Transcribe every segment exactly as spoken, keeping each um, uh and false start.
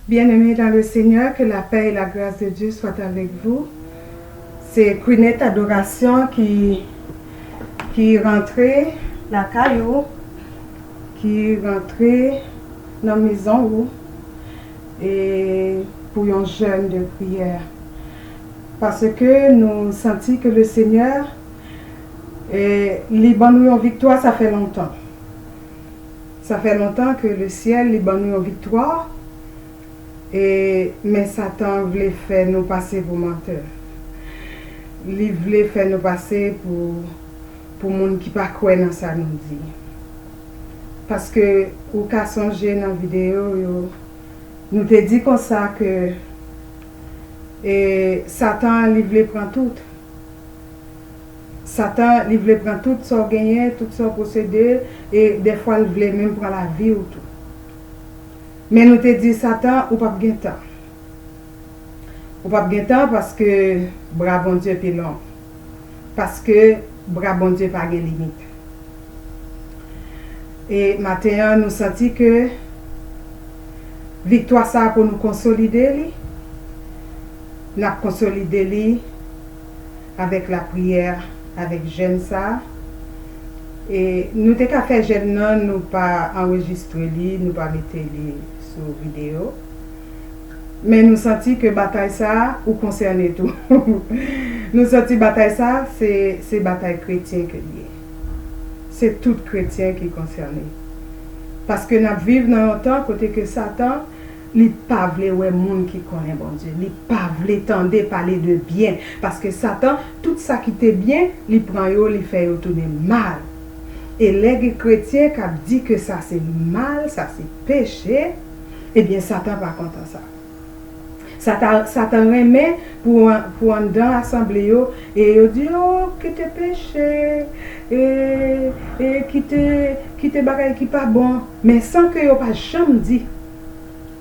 Bien-aimés dans le Seigneur, que la paix et la grâce de Dieu soient avec vous. Se Kwinèt Adorasyon ki, ki rantre lakay ou, ki rantre nan mezon ou, e pou yon jèn de priyè. Paske nou santi ke le Senyè, e, li ban nou yon viktwa, sa fè lontan. Sa fè lontan ke le syèl, li ban nou yon viktwa, e, men Satan vle fè nou pase pou mantè. Li vle fè nou pase pou, pou moun ki pa kwè nan sa nou di. Paske ou ka sonje nan videyo yo, nou te di konsa ke, e, Satan, li vle pran tout. Satan, li vle pran tout sa w genyen, tout sa w posede, e dèfwa l vle menm pran lavi w tou. Men nou te di Satan, ou p ap gen tan. Ou p ap gen tan paske bra Bondye pi long. Paske bra Bondye pa gen limit. E maten an, nou santi ke viktwa sa a pou nou konsolide li, n ap konsolide li avèk lapriyè, avèk jèn sa a. E nou te ka fè jèn nan, nou pa anrejistre li, nou pa mete li sou videyo. Men nou santi ke batay sa a, ou konsène tou. Nou santi batay sa a, se, se batay kretyen ke l ye. Se tout kretyen ki konsène. Paske n ap viv nan yon tan kote ke Satan, li pa vle wè moun ki konnen Bondye. Li pa vle tande pale de byen. Paske Satan, tout sa ki te byen, li pran yo, li fè yo tounen mal. E lè gen kretyen k ap di ke sa se mal, sa se peche, ebyen, Satan pa kontan sa. Satan, Satan renmen pou, pou anndan asanble yo, e yo di, "Oh, kite peche, e, e kite, kite bagay ki pa bon." Men san ke yo pa janm di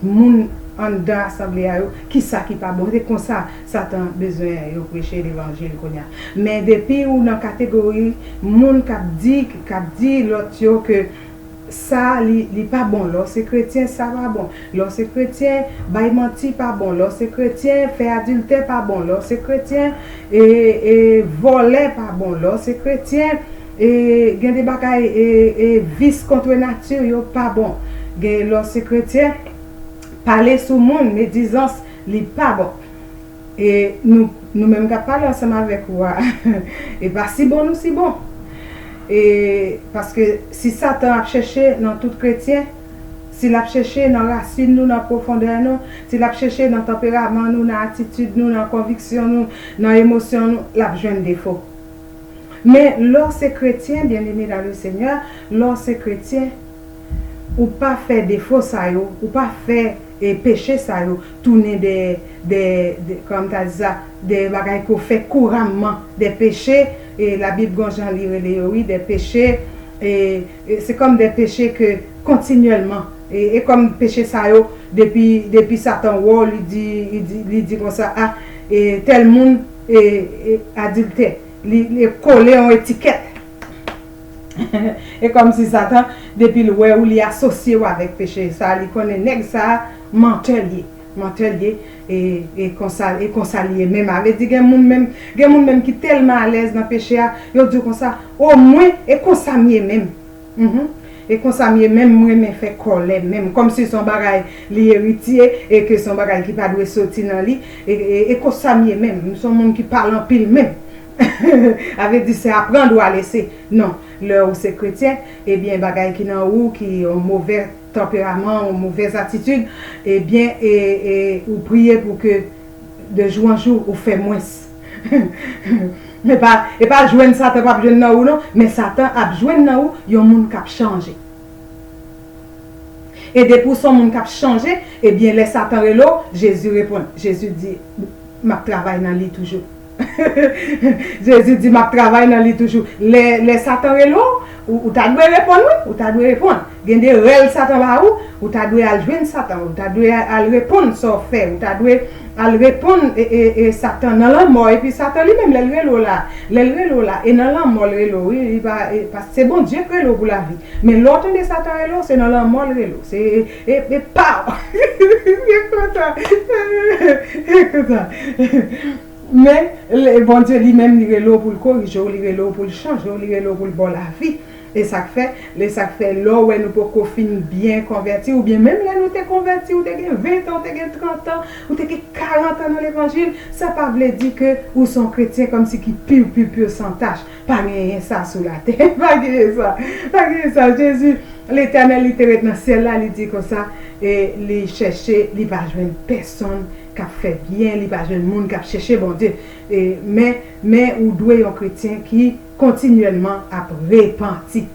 moun anndan asanble a yo, kisa ki pa bon. Se konsa Satan bezwen yo preche levanjil kounye a. Men depi ou nan kategori moun k ap di, k ap di lòt yo ke sa li, li pa bon, lè w se kretyen, sa pa bon. Lè w se kretyen, bay manti pa bon. Lè w se kretyen, fè adiltè pa bon. Lè w se kretyen, e, e, vòlè pa bon. Lè w se kretyen, e, gen de bagay, e, e, vis kontre nati yo pa bon. Gen, lè w se kretyen, pale sou moun, medizans, li pa bon. E nou, nou menm k ap pale ansanm avèk ou a, e pa si bon nou si bon. E paske si Satan ap chèche nan tout kretyen, si l ap chèche nan rasin nou, nan pwofondè nou, si l ap chèche nan tanperaman nou, nan atitid nou, nan konviksyon nou, nan emosyon nou, l ap jwenn defo. Men lè w se kretyen, bien-aimé dans le Seigneur, lè w se kretyen, ou pa fè defo sa yo, ou pa fè, e, peche sa yo tounen de, de, de, kòman m ta di sa, de bagay ke w fè kouramman, de peche, e, Labib gon jan li rele yo, wi, de peche, e, e se kòm de peche ke kontinyèlman, e, e kòm peche sa yo, depi, depi Satan wè w, li di, li di, li di konsa, a, e, tèl moun, e, e, adiltè. Li, li kole yon etikèt. E kòmsi Satan, depi l wè w, li asosye w avèk peche sa, li konnen nèg sa a, mantè l ye. Mantè l ye, e, e konsa, e konsa l ye menm. A vle di, gen moun menm, gen moun menm ki tèlman alèz nan peche a, yo di w konsa, o mwen, e konsa m ye menm. Mhm. E konsa m ye menm, m renmen fè kòlè menm. Kòmsi se yon bagay li eritye e ke se yon bagay ki pa dwe soti nan li. E, e, e konsa m ye menm. M se yon moun ki pale anpil menm. A vle di, c'est à prendre ou à laisser. Non, lè ou se kretyen, ebyen, bagay ki nan ou, ki yon movè tanperaman, yon movèz atitid, ebyen, e, e, ou priye pou ke de jou an jou, ou fè mwens. E pa, e pa jwenn Satan p ap jwenn nan ou non, men Satan ap jwenn nan ou yon moun k ap chanje. E depi w se yon moun k ap chanje, ebyen, lè Satan rele w, Jezi reponn. Jezi di, "M ap travay nan li toujou." Jezi di, "M ap travay nan li toujou." Lè, lè Satan rele w, ou, ou ta dwe reponn, wi, ou ta dwe reponn. Gen de rèl Satan ba ou, ou ta dwe al jwenn Satan, ou ta dwe al reponn sa w fè, ou ta dwe al reponn e, e, e Satan nan lanmò, epi Satan li menm, lè l rele w la, lè l rele w la, e nan lanmò l rele w, wi, li pa, e, pas-, se Bondye k rele w pou lavi. Men lè w tande Satan rele w, se nan lanmò l rele w. Se, e, e, e pa w. Se konsa. Se konsa. Men, le, Bondye li menm, li rele w pou l korije w, li rele w pou l chanje w, li rele w pou l ba w lavi. E sa k fè, e sa k fè, lè w wè nou poko fin byen konvèti, oubyen menm lè nou te konvèti, ou te gen ven tan, ou te gen trant an, ou te gen karant an nan levanjil, sa pa vle di ke ou se yon kretyen kòmsi ki pi, pi, pi san tach. Pa genyen sa sou latè. Pa genyen sa. Pa genyen sa. Jezi, Letènèl, li te ret nan syèl la, li di konsa, e li chèche, li pa jwenn pèsonn k ap fè byen, li pa jwenn moun k ap chèche Bondye. E, men, men ou dwe yon kretyen ki kontinyèlman ap repanti.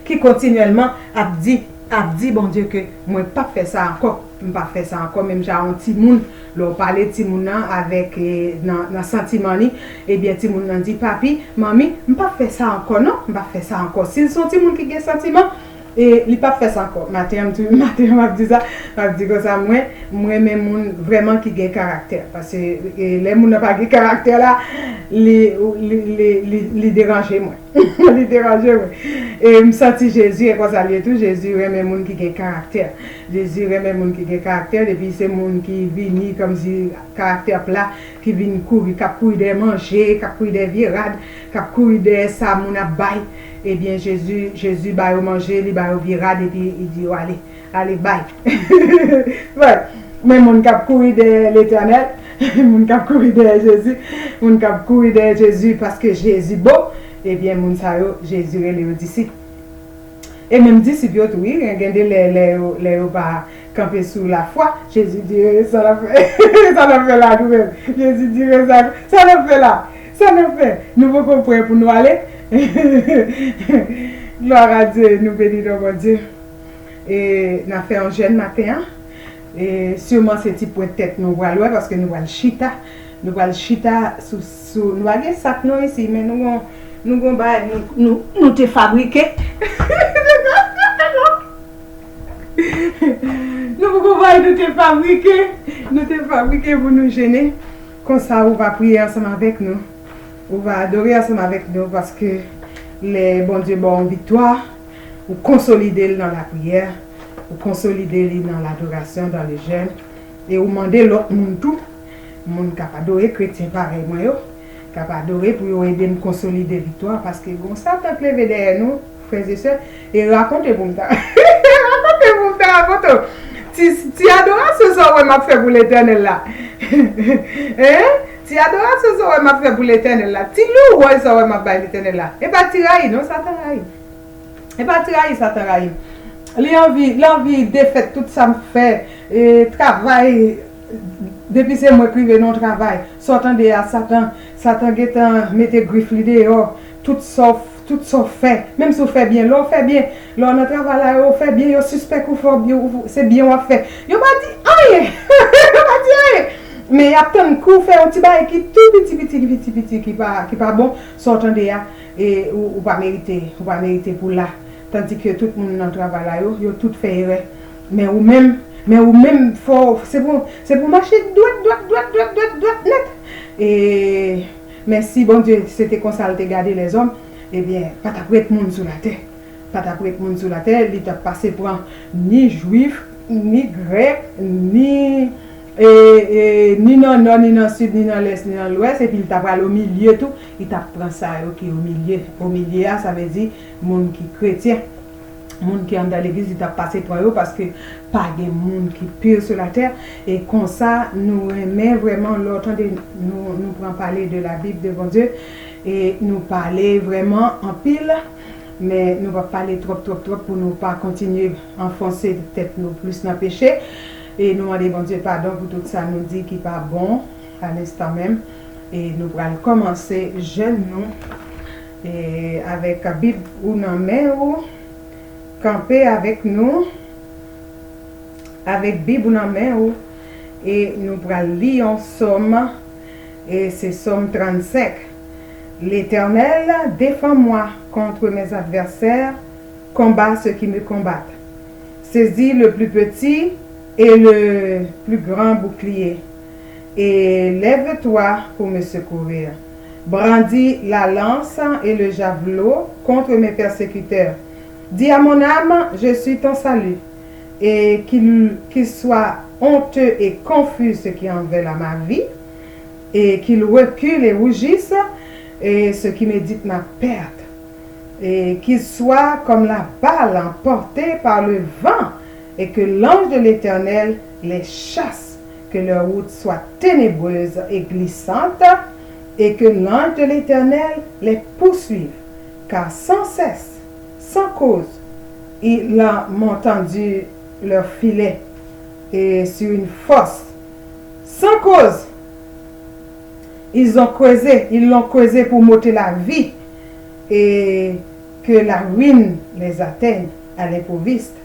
Ki kontinyèlman ap di, ap di Bondye ke mwen p ap fè sa ankò, m p ap fè sa ankò, menm jan yon timoun, lè w pale timoun nan avèk, e, nan, nan santiman li, ebyen timoun nan di, papi, manmi, m p ap fè sa ankò non, m p ap fè sa ankò. Si l se yon timoun ki gen santiman, e li p ap fè sa ankò. Maten an, m tou, maten an, m ap di sa, m ap di konsa, mwen, m renmen moun vrèman ki gen karaktè. Paske, e, lè moun nan pa gen karaktè la, li, li, li, li, li deranje mwen. Li deranje mwen. E m santi Jezi, e konsa l ye tou, Jezi renmen moun ki gen karaktè. Jezi renmen moun ki gen karaktè, depi se moun ki vini kòmsi karaktè pla, ki vin kouri, k ap kouri dèyè manje, k ap kouri dèyè vye rad, k ap kouri dèyè sa moun ap bay. Ebyen, Jezi, Jezi ba yo manje, li ba yo vye rad, epi li di yo ale. Ale, bay. Bon, men moun k ap kouri dèyè Letènèl, moun k ap kouri dèyè Jezi, moun k ap kouri dèyè Jezi paske Jezi bon, ebyen, moun sa yo, Jezi rele yo disip. E menm disip yo tou, wi, gen de lè, lè yo, lè yo pa kanpe sou lafwa, Jezi di, "E, sa n ap fè, sa n ap fè la nou menm?" Jezi di, "E, sa, sa n ap fè la? Sa n ap fè? Nou poko prè pou nou ale?" Glwa a Dye, nou beni non Bondye. E n ap fè yon jèn maten an. E siman se ti pwent tèt nou pral wè, paske nou pral chita. Nou pral chita sou, sou, nou pa gen sak non isi, men nou gon, nou gon bagay nou, nou, nou te fabrike. Nou gon bagay nou te fabrike. Nou te fabrike pou nou jene. Konsa ou va priye ansanm avèk nou. Ou va adore ansanm avèk nou, paske lè Bondye ba w yon viktwa, ou konsolide l nan lapriyè, ou konsolide li nan ladorasyon, dans le jeûne, e ou mande lòt moun tou, moun k ap adore, kretyen parèy mwen yo, k ap adore pou yo ede m konsolide viktwa, paske gon Satan k leve dèyè nou, frè e sè, e rakonte pou m ta, rakonte pou m ta rakonte w. Ti, ti adorasyon sa w wè m ap fè pou Letènèl la. Hein? Ti adorasyon sa w wè m ap fè pou Letènèl la. Ti louwanj sa w wè m ap bay Letènèl la. E pa ti rayi non, Satan rayi. E pa ti rayi Satan rayi. Li anvi, li anvi defèt tout sa m fè, e, travay, depi se mwen k rive nan yon travay. Sa w tande a, Satan, Satan gentan mete grif li deyò. Tout sa w, tout sa w fè, menm si w fè byen, lè w fè byen, lè w nan travay la, yo fè byen, yo sispèk ou fè, ou, ou, se byen w ap fè. Yo pa di anyen! Yo pa di anyen! Men y ap tann kou w fè yon ti bagay ki tou piti, piti, piti, piti, ki pa, ki pa bon, sa w tande a, e ou, ou pa merite, ou pa merite pou la. Tandike tout moun nan travay la yo, yo tout fè erè. Men ou menm, men ou menm, fò, se pou, se pou mache dwèt, dwèt, dwèt, dwèt, dwèt, dwèt nèt. E, men si Bondye, se te konsa l te gade lèzòm, ebyen, pa t ap ret moun sou latè. Pa t ap ret moun sou latè, li t ap pase pran ni Jwif, ni Grèk, ni, e, e, ni nan Nò, ni nan Sid, ni nan Lès, ni nan Lwès, epi li ta pral o milye tou, li t ap pran sa yo ki o milye. O milye a, sa vle di moun ki kretyen, moun ki anndan legliz, li t ap pase pran yo, paske pa gen moun ki pi sou latè. E konsa, nou renmen vrèman, lè w tande nou, nou pran pale de la Bible de Bondye, e nou pale vrèman anpil, men nou p ap pale twòp, twòp, twòp pou nou pa kontinye anfonse tèt nou plis nan peche. E nou mande Bondye padon pou tout sa nou di ki pa bon, a lenstan menm. E nou pral kòmanse jèn nou, e avèk Bib ou nan men ou, kanpe avèk nou, avèk Bib ou nan men ou, e nou pral li yon sòm, e se sòm trannsenk. L'Éternel, défends-moi contre mes adversaires, Combats ceux qui me combattent. Saisis le plus petit et le plus grand bouclier, et lève-toi pour me secourir. Brandis la lance et le javelot contre mes persécuteurs. Dis à mon âme, je suis ton salut, et qu'il qu'il soit honteux et confus ceux qui en veulent à ma vie, et qu'il recule et rougisse, et ceux qui méditent ma perte, et qu'ils soient comme la balle emportée par le vent, et que l'ange de l'Éternel les chasse, que leur route soit ténébreuse et glissante, et que l'ange de l'Éternel les poursuive, car sans cesse, sans cause, ils m'ont tendu leur filet et sur une fosse. Sans cause, ils ont creusé, ils l'ont creusé pour m'ôter la vie, et que la ruine les atteigne à l'improviste,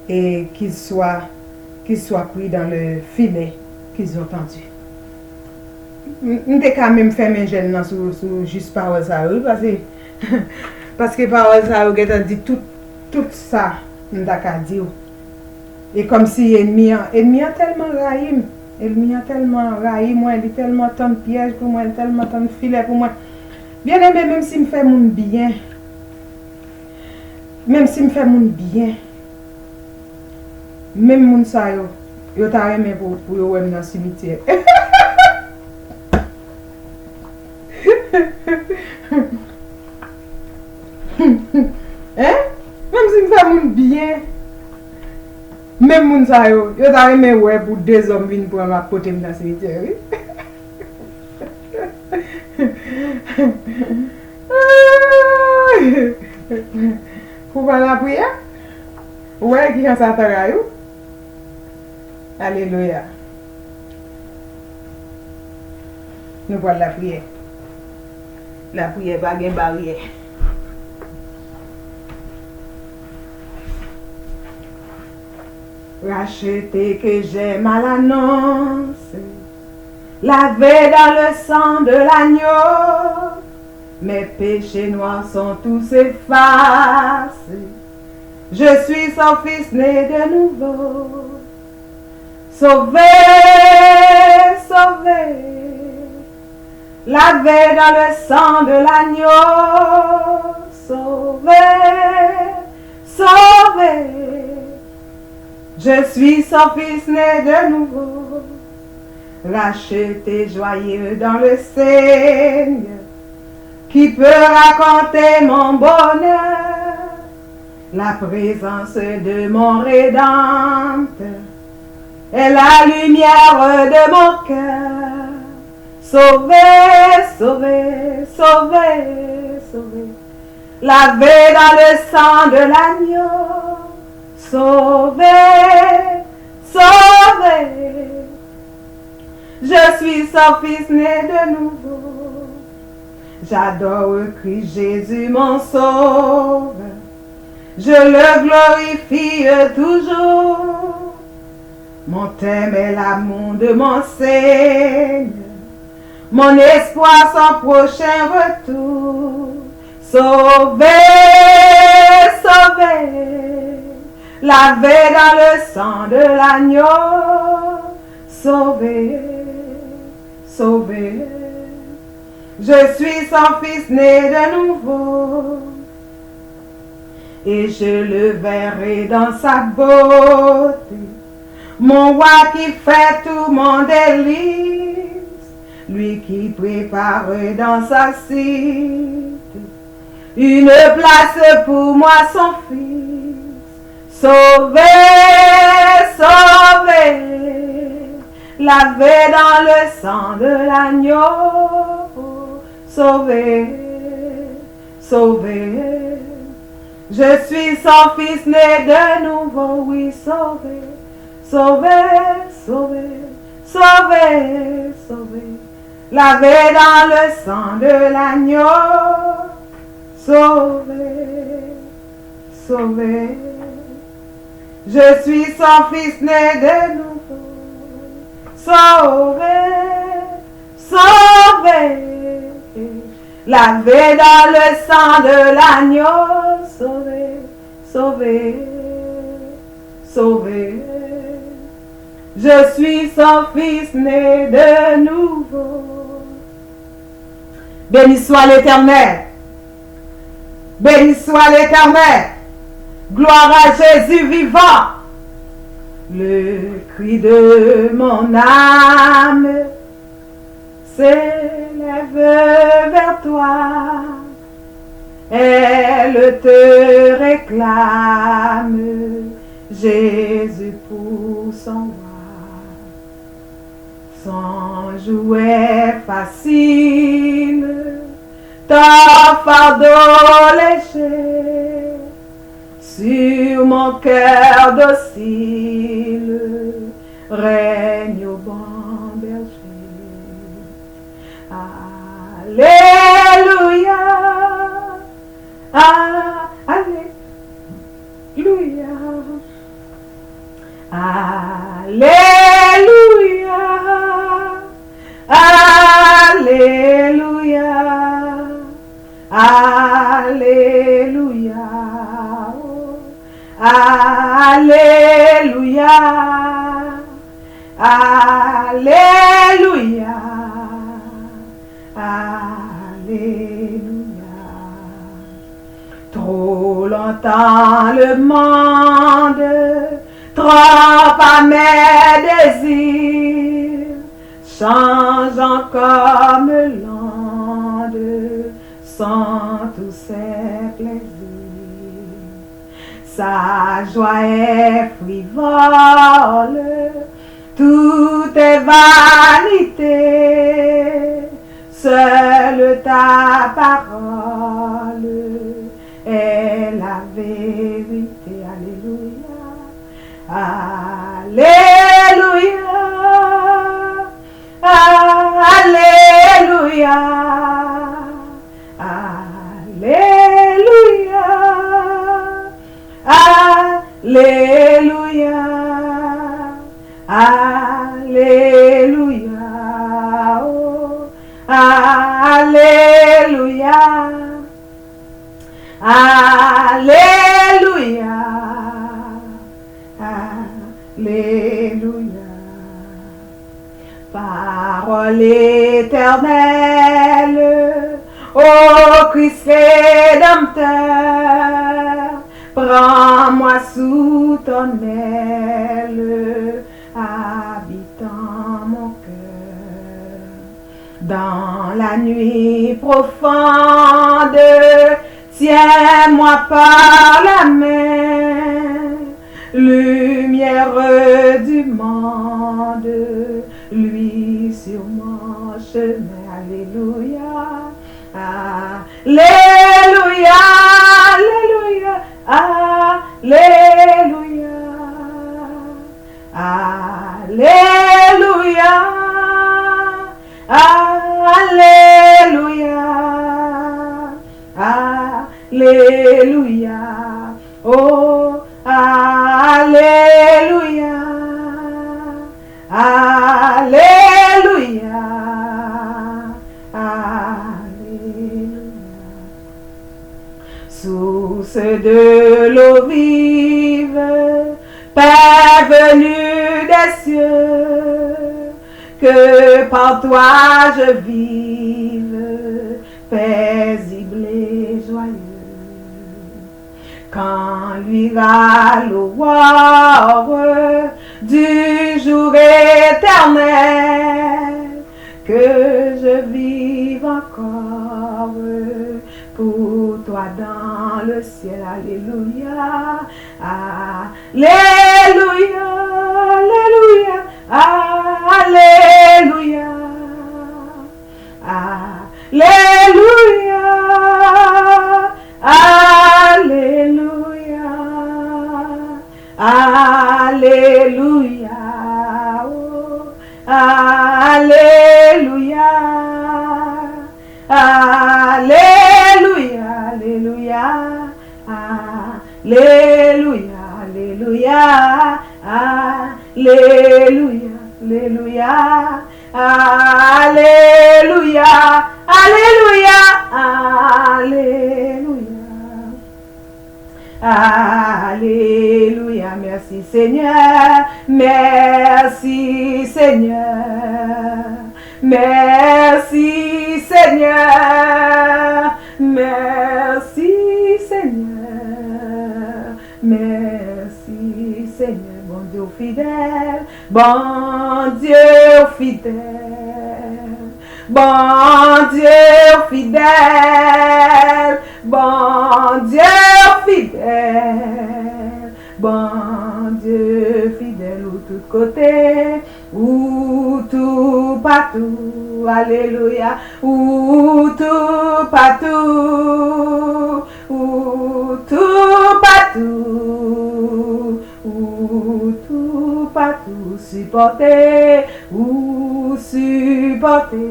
et qu'ils soient, qu'ils soient pris dans le filet qu'ils ont tendu. M m te ka menm fèmen jèn nan sou, sou jis pawòl sa yo, wi, paske, paske pawòl sa yo gentan di tout, tout sa m ta ka di w. E kòmsi enmi an, enmi an tèlman rayi m, enmi an tèlman rayi mwen, li tèlman tann pyèj pou mwen, li tèlman tann filè pou mwen. Byeneme, menm si m fè moun byen, menm si m fè moun byen, menm moun sa yo, yo ta renmen pou, pou yo wè m nan simityè. Hein? Menm si m fè moun byen, menm moun sa yo, yo ta renmen wè pou de zòm vin pran m ap pote m nan simityè, wi. Pou pa lapriyè, ou wè ki jan Satan rayi w? Alelouya. Nou pral lapriyè. Lapriyè pa gen baryè. Racheté que j'aime à l'annonce, lavé dans le sang de l'agneau, mes péchés noirs sont tous effacés. Je suis son fils né de nouveau. Sauvé, sauvé, lavé dans le sang de l'agneau. Sauvé, sauvé, je suis son fils né de nouveau. Racheté, joyeux dans le Seigneur, qui peut raconter mon bonheur? La présence de mon Rédempteur est la lumière de mon cœur. Sauvé, sauvé, sauvé, sauvé, lavé dans le sang de l'agneau. Sauvé, sauvé, je suis son fils né de nouveau. J'adore Christ Jésus, mon sauveur. Je le glorifie toujours. Mon thème est l'amour de mon Seigneur. Mon espoir, son prochain retour. Sauvé, sauvé, lavé dans le sang de l'agneau. Sauvé, sauvé, je suis son fils né de nouveau. Et je le verrai dans sa beauté, mon roi qui fait tout mon délice, lui qui prépare dans sa cité une place pour moi, son fils. Sauvé, sauvé, lavé dans le sang de l'agneau. Sauvé, sauvé, je suis son fils né de nouveau, oui, sauvé, sauvé, sauvé, sauvé, sauvé, lavé dans le sang de l'agneau. Sauvé, sauvé, je suis son fils né de nouveau. Sauvé, sauvé, lavé dans le sang de l'agneau. Sauvé, Sauvé, sauvé, je suis son fils né de nouveau. Béni soit l'Éternel. Béni soit l'Éternel. Gloire à Jésus vivant. Le cri de mon âme s'élève vers toi. Elle te réclame, Jésus pour son roi. Son joug est facile, ton fardeau léger. Sur mon cœur docile règne au bon berger. Alléluia, a, alléluia, alléluia. Alelouya, oh, alelouya, alelouya, alelouya. Trop longtemps le monde, trop à mes désirs, changeant comme l'onde, sont tous ses plaisirs. Sa joie est frivole, tout est vanité, seule ta parole est la vérité. Alléluia. Alléluia. Alléluia. Alléluia. Alléluia. Alléluia. Oh, alléluia. Alléluia. Alléluia. Parole éternelle, ô Christ rédempteur, prends-moi sous ton aile, habite en mon cœur. Dans la nuit profonde, tiens-moi par la main, lumière du monde, luis sur mon chemin. Alléluia, alléluia, alléluia, alléluia. Alléluia, alléluia, alléluia, oh, alléluia, alléluia, alléluia. Source de l'eau vive, paix venue des cieux, que par toi je vive, paisible et joyeux. Quand luira l'aurore du jour éternel, que je vive encore pour toi dans le ciel. Alléluia, alléluia, alléluia, alléluia, alléluia, alléluia, oh, alléluia, alléluia, alléluia, alléluia, alléluia, alléluia, alléluia, alléluia, alléluia. Alelouya, mèsi Senyè, mèsi Senyè, mèsi Senyè, mèsi Senyè, mèsi Senyè, Bondye w fidèl, Bondye w fidèl. Bondye w fidèl, Bondye w fidèl, Bondye fidèl, ou tout kote, ou toupatou, alelouya, ou toupatou, ou toupatou, ou toupatou, sipòte, ou sipòte,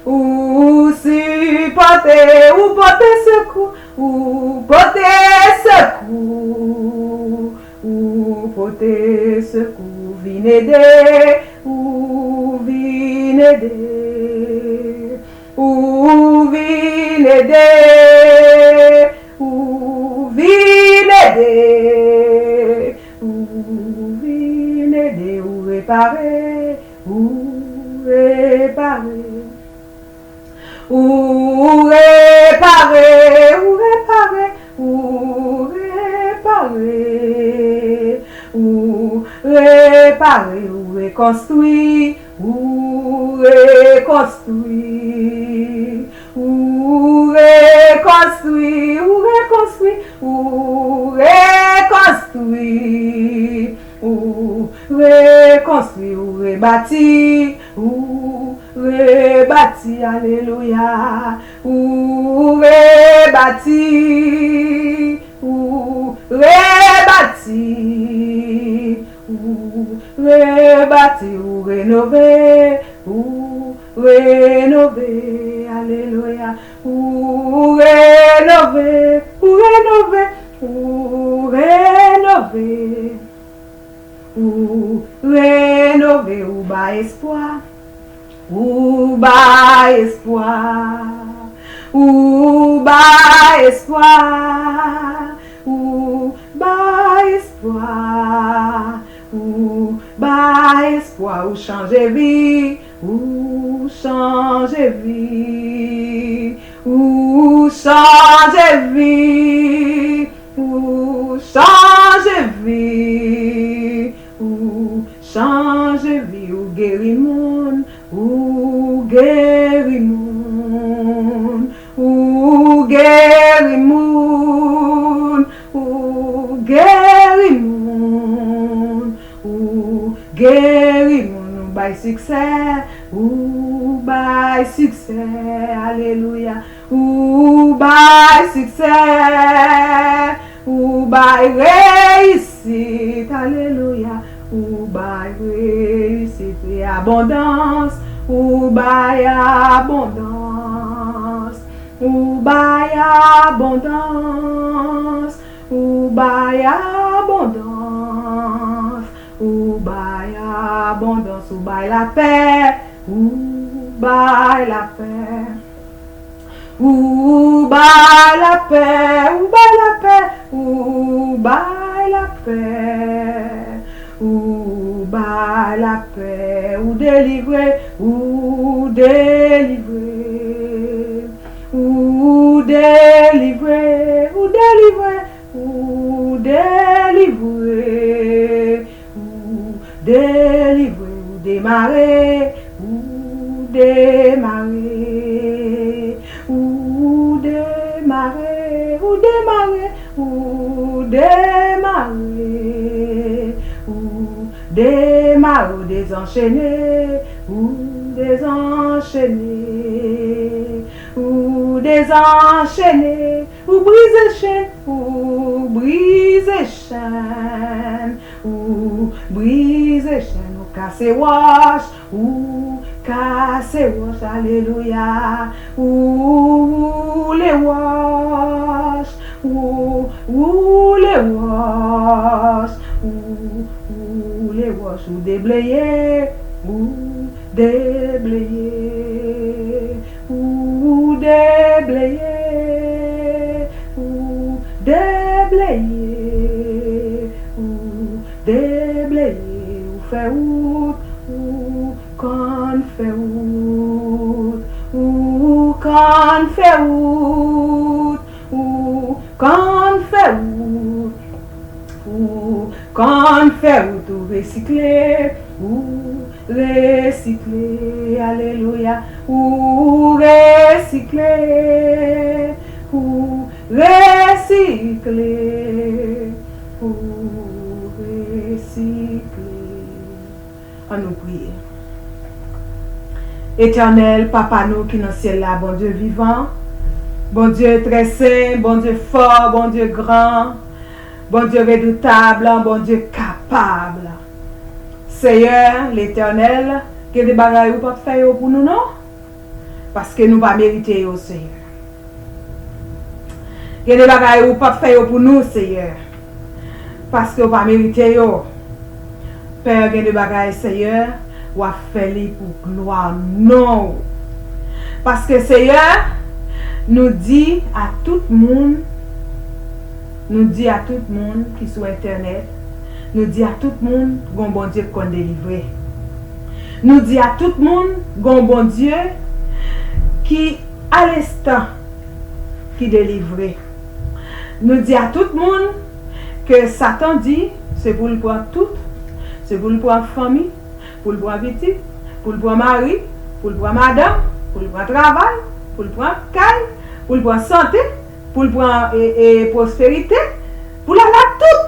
ou sipòte, ou pote sekou, ou pote sekou, ou pote sekou, vin ede, ou vin ede, ou vin ede, ou vin ede, ou vin ede, ou repare, ou repare. Ou repare, ou repare, ou repare, ou repare, ou rekonstwi, ou rekonstwi, ou rekonstwi, ou rekonstwi, ou rekonstwi, ou rekonstwi, ou rebati, ou rebati, alelouya, ou rebati, ou rebati, ou rebati, ou renove, ou renove, alelouya, ou renove, ou renove, ou renove. Ou renove, ou bay espwa, ou bay espwa, ou bay espwa, ou bay espwa, ou bay espwa, ou chanje vi, ou chanje vi, ou chanje vi, ou chanje vi, ou chanje vi, ou geri moun, ou geri moun, ou geri moun, ou geri moun, ou geri moun, ou bay siksè, ou bay siksè, alelouya, ou bay siksè, ou bay reyisit, alelouya, ou bay reyisit e abondans, ou bay abondans, ou bay abondans, ou bay abondans, ou bay abondans, ou bay lapè, ou bay lapè. Ou bay lapè, ou bay lapè, ou bay lapè, ou bay lapè, ou delivre, ou delivre, ou delivre, ou delivre, ou delivre, ou delivre, ou demare, ou demare, ou demare, ou demare, ou demare, ou demare, ou dezanchene, ou dezanchene, ou dezanchene, ou brize chenn, ou brize chenn, ou brize chenn, ou kase wòch, ou kase wòch, alelouya, ou woule wòch, ou woule wòch, ou woule wòch, ou debleye, ou debleye, ou debleye, ou Debleye, ou fè wout, ou konn fè wout, ou konn fè wout, ou konn fè wout, ou konn fè wout, ou resikle, ou resikle, alelouya, ou resikle, ou resikle, ou resikle. Ann nou priye. Etènèl Papa nou ki nan syèl la, Bondye vivan, Bondye trè sen, Bondye fò, Bondye gran, Bondye redoutab, Bondye kapab. Seyè, Letènèl, gen de bagay ou p ap fè yo pou nou non, paske nou pa merite yo, Seyè. Gen de bagay ou p ap fè yo pou nou, Seyè, paske w pa merite yo. Pè, gen de bagay, Seyè, w ap fè li pou glwa non w. Paske, Seyè, nou di a tout moun, nou di a tout moun ki sou entènèt, nou di a tout moun gon Bondye k konn delivre. Nou di a tout moun gon Bondye ki alestan ki delivre. Nou di a tout moun ke Satan di se pou l pran tout, se pou l pran fanmi, pou l pran pitit, pou l pran mari, pou l pran madanm, pou l pran travay, pou l pran kay, pou l pran sante, pou l pran e, e, pwosperite, pou l al ak tout.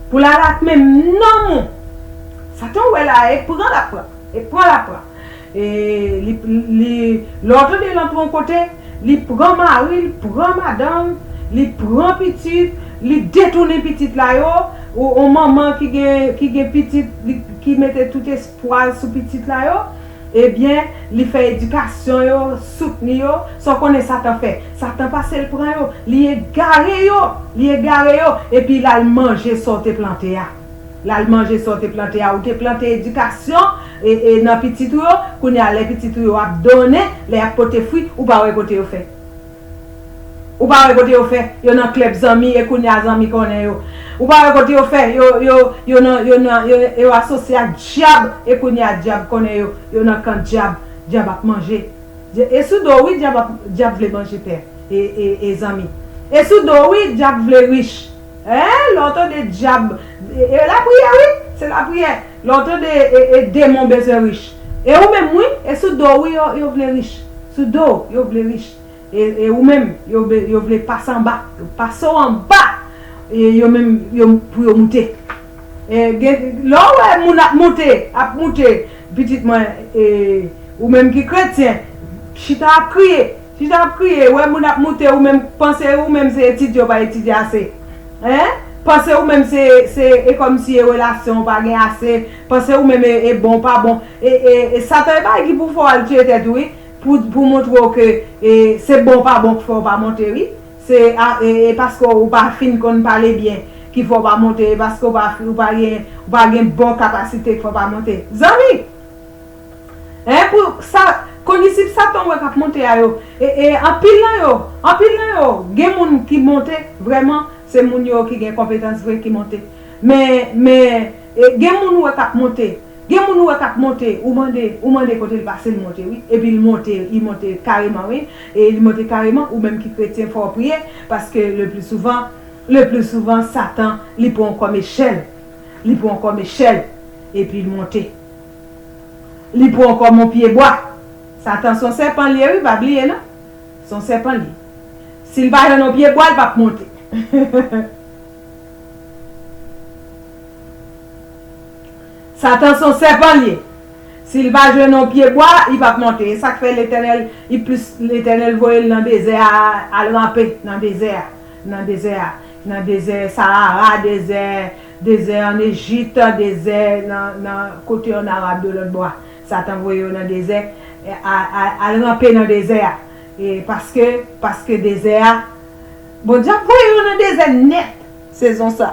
Pou l al ak menm nonm ou. Satan wè la, e pran l ap pran, e pran l ap pran. E li, li, lè w tande l antre yon kote, li pran mari, li pran madanm, li pran pitit, li detounen pitit la yo, ou, ou manman ki gen, ki gen pitit, li, ki mete tout espwa l sou pitit la yo, ebyen, li fè edikasyon yo, soutni yo, sa w konnen Satan fè? Satan pase l pran yo, li egare yo, li egare yo, epi l al manje sa w te plante a. L al manje sa w te plante a. Ou te plante edikasyon e, e nan pitit ou yo, kounye a lè pitit ou yo ap donnen, lè y ap pote fwi, ou pa wè kote yo fè. Ou pa wè kote yo fè. Yo nan klèb zanmi e kounye a zanmi konnen yo. Ou pa wè kote yo fè. Yo, yo, yo nan, yo nan, yo, yo asosye ak dyab e kounye a dyab konnen yo. Yo nan kan dyab. Dyab ap manje. Dye- E sou do w, wi, dyab ap, dyab vle manje pè. E, e, e zanmi. E sou do w, wi, dyab vle rich. Hein? Lè w tande dyab, e, e lapriyè, wi. Se lapriyè. Lè w tande e, e demon bezwen rich. E ou menm, wi, e sou do w, wi, yo, yo vle rich. Sou do w, yo vle rich. E, e ou menm, yo, be- yo vle pase anba. Yo pase w anba. E yo menm, yo, pou yo moute. E, gen, lè w wè moun ap moute, ap moute, pitit mwen, e, ou menm ki kretyen, chita ap kriye, chita ap kriye, wè moun ap moute, ou menm, panse ou menm se etidye w pa etidye ase. Hein? Panse ou menm se, se, e kòmsi e relasyon w pa gen ase, panse ou menm e, e bon w pa bon. E, e, e Satan e bagay ki pou fè w al tiye tèt ou, wi, pou, pou montre w ke, e, se bon w pa bon k fè w pa monte, wi. Se a, e, e paske w pa fin konn pale byen ki fè w pa monte, e paske w pa, ou pa gen, ou pa gen bon kapasite k fè w pa monte. Zanmi! Hein, pou sa, kondisip Satan w wè k ap monte a yo, e, e anpil nan yo, anpil nan yo, gen moun ki monte, vrèman, se moun yo ki gen konpetans vre ki monte. Men, men, e, gen moun w wè k ap monte, Gen moun ou wè k ap monte, ou mande, ou mande kote l pase, l monte, wi. Epi l monte, li monte kareman, wi. E li monte kareman, ou menm ki kretyen, fò w priye, paske le pli souvan, le pli souvan, Satan, li pran w kòm echèl. Li pran w kòm echèl, epi l monte. Li pran w kòm yon pyebwa. Satan se yon sèpan li ye, wi, pa bliye, non. Se yon sèpan li ye. Si l pa jwenn yon pyebwa, l p ap monte. Satan se yon sèpan li ye. Si l pa jwenn yon pyebwa, li p ap monte. E sa k fè Letènèl, li plis, Letènèl voye l nan dezè a, al ranpe nan dezè a, nan dezè a, nan dezè Sahara, dezè, dezè ann Ejip, dezè nan, nan kote ann Arab de lòt bò a. Satan voye yo nan dezè, e, a, a, al ranpe nan dezè a. E paske, paske dezè a, Bondye ap voye yo nan dezè nèt sezon sa.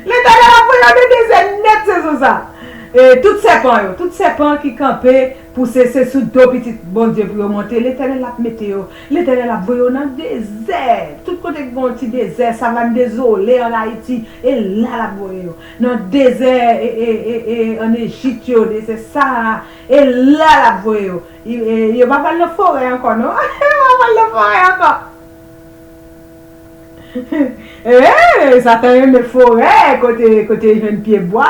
Letènèl ap voye yo nan dezè nèt sezon sa. E tout sèpan yo, tout sèpan ki kanpe Pouse se sou do pitit Bondye pou yo monte. Letènèl ap mete yo. Letènèl ap voye yo nan dezè. Tout kote ki gen yon ti dezè, savann dezole ann Ayiti, e la l ap voye yo. Nan dezè e, e, e, e, ann Ejip yo, dezè Sahara, e la l ap voye yo. E, e, yo pa pral nan forè ankò, non. Yo pa pral nan forè ankò. Ee, Satan renmen forè, kote, kote jwenn pye bwa.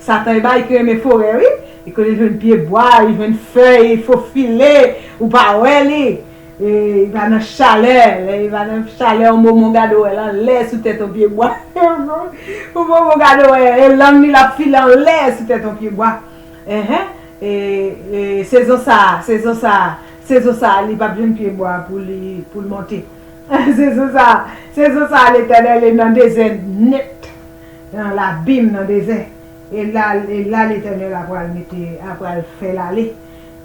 Satan e bay ki renmen forè, wi. E kote jwenn pye bwa, li jwenn fèy, fofile, ou pa wè li. E, li pa nan chalè, lè li pa nan chalè, yon momo gade wè l anlè sou tèt yon pye bwa. Yon momo gade wè, e lang li l ap file anlè sou tèt yon pye bwa. Enhen, e, e, sezon sa, sezon sa, sezon sa, li p ap jwenn pye bwa pou li, pou l monte. Sezon sa, sezon sa, Letènèl e nan dezè nèt, nan labim, nan dezè. E la, e la Letènèl apral mete, apral fè l ale.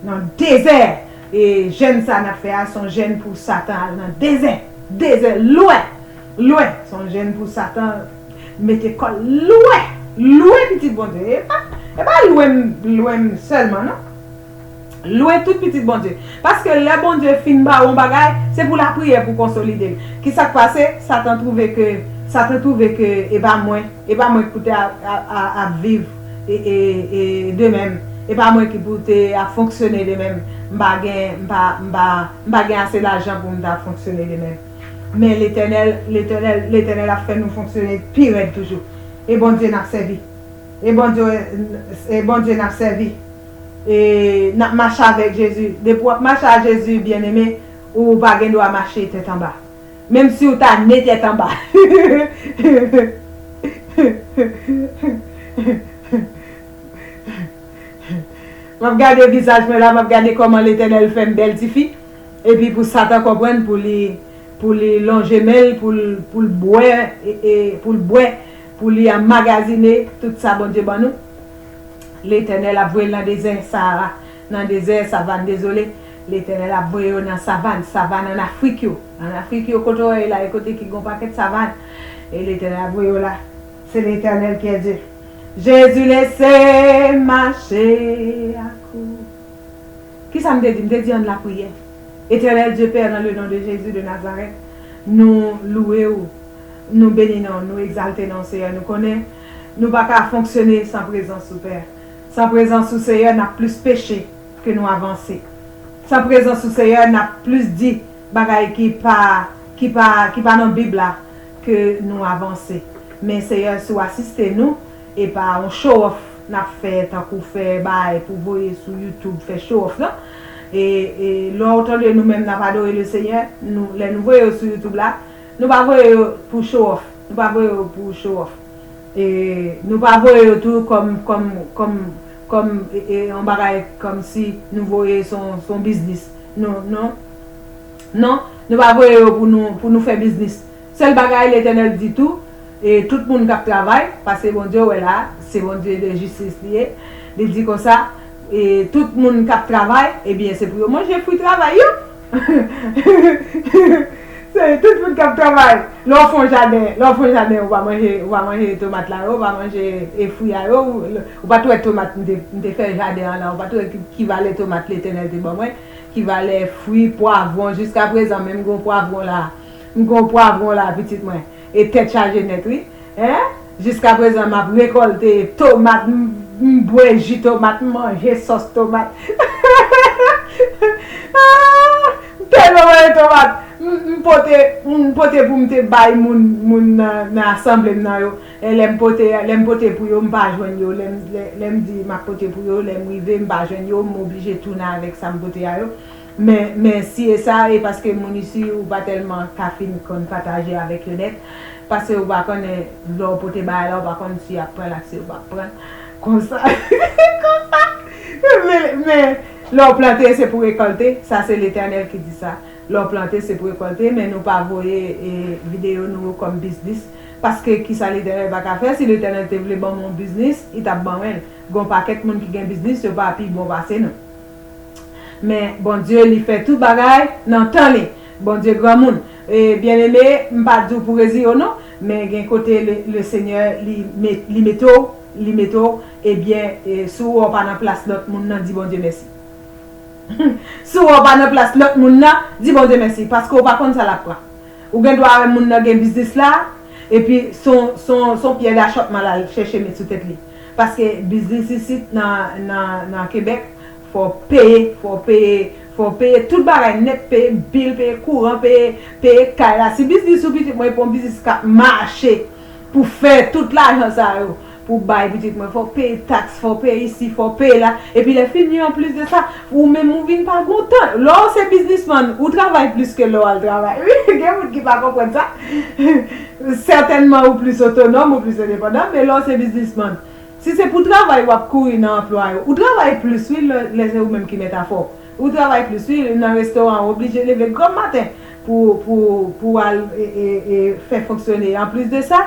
Nan dezè, e jèn sa n ap fè a, se yon jèn pou Satan al nan dezè. Dezè, lwen, lwen. Se yon jèn pou Satan mete kò l lwen, lwen pitit Bondye. E pa, e pa lwen, lwen sèlman, non. Lwen tout pitit Bondye. Paske lè Bondye fin ba w yon bagay, se pou lapriyè pou konsolide l. Kisa k pase? Satan twouve ke, Satan twouve ke e pa mwen, e pa mwen ki pou te ap, ap, ap, ap viv e, e, e, de menm. E pa mwen ki pou te ap fonksyone de menm. M pa gen, m pa, m pa, m pa gen ase lajan pou m ta fonksyone de menm. Men Letènèl, Letènèl, Letènèl ap fè nou fonksyone pi rèd toujou. E Bondye n ap sèvi. E Bondye, e Bondye n ap sèvi. E n ap mache avèk Jezi. Depi w ap mache ak Jezi, byeneme, ou pa gen dwa mache tèt anba. Menm si w ta ne tèt anba. M ap gade vizaj mwen la, m ap gade kòman Letènèl fè m bèl tifi. Epi pou Satan konprann, pou li, pou li lonje men l, pou l, pou l bwè, e, e, pou l bwè, pou li anmagazine tout sa Bondye ban nou. Letènèl ap voye l nan dezè Sahara, nan dezè savann dezole. Letènèl ap voye yo nan savann, savann ann Afrik yo. Ann Afrik yo, kote w wè yo la, e kote ki gen yon pakèt savann. E Letènèl ap voye yo la. Se Letènèl ki Dye. Jezi lese mache ak ou. Kisa m te di? M te di ann lapriyè. Etènèl Dye Pè, nan le non de Jezi de Nazarèt, nou louwe w, nou beni non w, nou egzalte non w, Seyè. Nou konnen nou pa ka fonksyone san prezans ou, Pè. San prezans ou, Seyè, n ap plis peche ke nou avanse. San prezans ou, Seyè, n ap plis di bagay ki pa, ki pa, ki pa nan Bib la ke nou avanse. Men, Seyè, si w asiste nou, e pa yon show off n ap fè, tankou fè bagay pou voye sou YouTube, fè show off lan. E, e lè w tande nou menm n ap adore le Seyè, nou, lè nou voye yo sou YouTube la, nou pa voye yo pou show off. Nou pa voye yo pou show off. E nou pa voye yo tou kòm, kòm, kòm, kòm, e, e, yon bagay kòmsi nou voye se yon, se yon biznis. Non, non. Non, nou pa voye yo pou nou, pou nou fè biznis. Sèl bagay Letènèl di tou, e tout moun k ap travay, paske Bondye w wè la, se Bondye de jistis li ye, li di konsa, e tout moun k ap travay, ebyen, se pou yo manje fwi travay yo. Se tout moun k ap travay. Lè w fè yon jaden, lè w fè yon jaden, ou pa manje, ou pa manje tomat la yo, ou pa manje, e, fwi a yo, ou, ou pa t wè tomat m te, m te fè jaden an la, ou pa t wè ki, ki valè tomat Letènèl te ban mwen, ki valè fwi, pwavwon, jiskaprezan, menm gen yon pwavwon la, m gen yon pwavwon la, pitit mwen, e tèt chaje nèt, wi. Hein? Jiskaprezan, m ap rekòlte tomat, m, m bwè ji tomat, m manje sòs tomat. Ah, m tèlman manje tomat. M, m pote, m pote pou m te bay moun, moun nan, nan asanble m nan yo. E lè m pote, lè m pote pou yo, m pa jwenn yo. Lè m, lè, lè m di m ap pote pou yo, lè m rive, m pa jwenn yo, m oblije tounen avèk sa m pote a yo. Men, men si e sa, e paske moun isi, ou pa tèlman ka fin konn pataje avèk yo nèt, paske ou pa konnen lè w pote bagay la, ou pa konn si y ap pran l ak si yo p ap pran l. Konsa, konsa. Men, men, lè w plante, se pou rekòlte. Sa, se Letènèl ki di sa. Lè w plante, se pou rekòlte, men nou pa voye, e, videyo nou yo kòm biznis. Paske kisa Letènèl pa ka fè? Si Letènèl te vle ban mwen yon biznis, li t ap ban mwen l. Gen yon pakèt moun ki gen biznis, yo pa pi bon pase nou. Men Bondye, li fè tout bagay nan tan li. Bondye granmoun. E, byeneme, m pa di w pou reziye w non, men gen kote le, le Senyè, li met, li mete w, li mete w, ebyen, e, si w wè w pa nan plas lòt moun nan, di Bondye mèsi. Si w wè w pa nan plas lòt moun nan, di Bondye mèsi, paske w pa konn sa l ap pran. Ou gen dwa wè moun nan gen biznis la, epi se yon, se yon, se yon pyè dachòtman l al chèche met sou tèt li. Paske biznis isit nan, nan, nan Kebèk, fò w peye, fò w peye, fò w peye tout bagay nèt, peye bil, peye kouran, peye, peye kay la. Si biznis ou pitit mwen, e pa yon biznis k ap mache pou fè tout lajan sa yo, pou bay pitit mwen, fò w peye taks, fò w peye isi, fò w peye la. Epi lè fini, anplis de sa, ou menm ou vin pa gontan. Lè w se biznismann, ou travay plis ke lè w al travay. Wi, gen moun ki pa konprann sa. Sètènman, ou plis otonòm, ou plis endepandan, men lè w se biznismann, si se pou travay w ap kouri nan anplwa yo, ou travay plis, wi, lè, lè se ou menm ki mèt afè w. Ou travay plis, wi, nan restoran, ou oblije leve granm maten pou, pou, pou al e, e, e, fè fonksyone. Anplis de sa,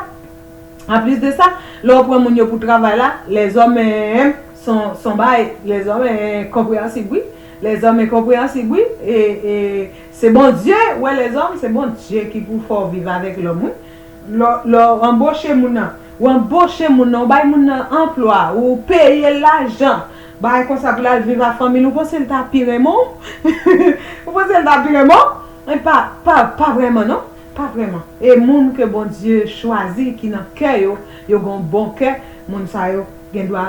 anplis de sa, lè w pran moun yo pou travay la, lèzòm, eh, son, son bagay, lèzòm, eh, konpreyansib, wi. Lèzòm, eh, konpreyansib, wi. E, e, se Bondye, wè lèzòm, se Bondye ki pou fè w viv avèk lòm, wi. Lè, lè w anboche moun nan, ou anboche moun nan, ou bay moun nan anplwa, ou peye l lajan, bagay konsa pou l al viv ak fanmi l, ou panse l ta pi renmen w? Ou panse l ta pi renmen w? Men pa, pa, pa vrèman non, pa vrèman. E moun ke Bondye chwazi ki nan kè yo, yo gen yon bon kè, moun sa yo gen dwa,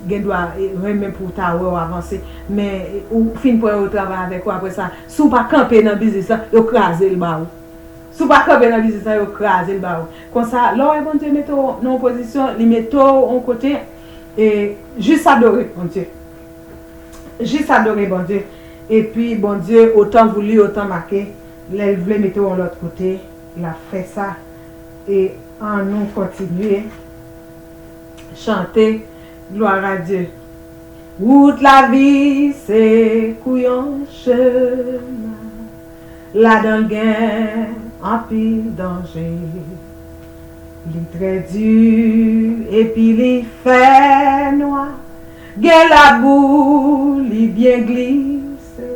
gen dwa, eh, renmen pou ta wè w avanse. Men, eh, ou fin pran yo travay avèk ou, apre sa, si w pa kanpe nan biznis lan, yo kraze l ba ou. Si w pa kanpe nan biznis lan, yo kraze l ba ou. Konsa, lè w wè Bondye mete w nan yon pozisyon, li mete w yon kote, e jis adore Bondye. Jis adore Bondye. Epi Bondye, otan voulu, otan make, lè l vle mete w yon lòt kote, l ap fè sa. E ann nou kontinye chante, glwa a Dye. Wout lavi se kou yon chemen. Ladan l gen anpil danje. Li trè di epi li fè nwa. Gen labou, li byen glise.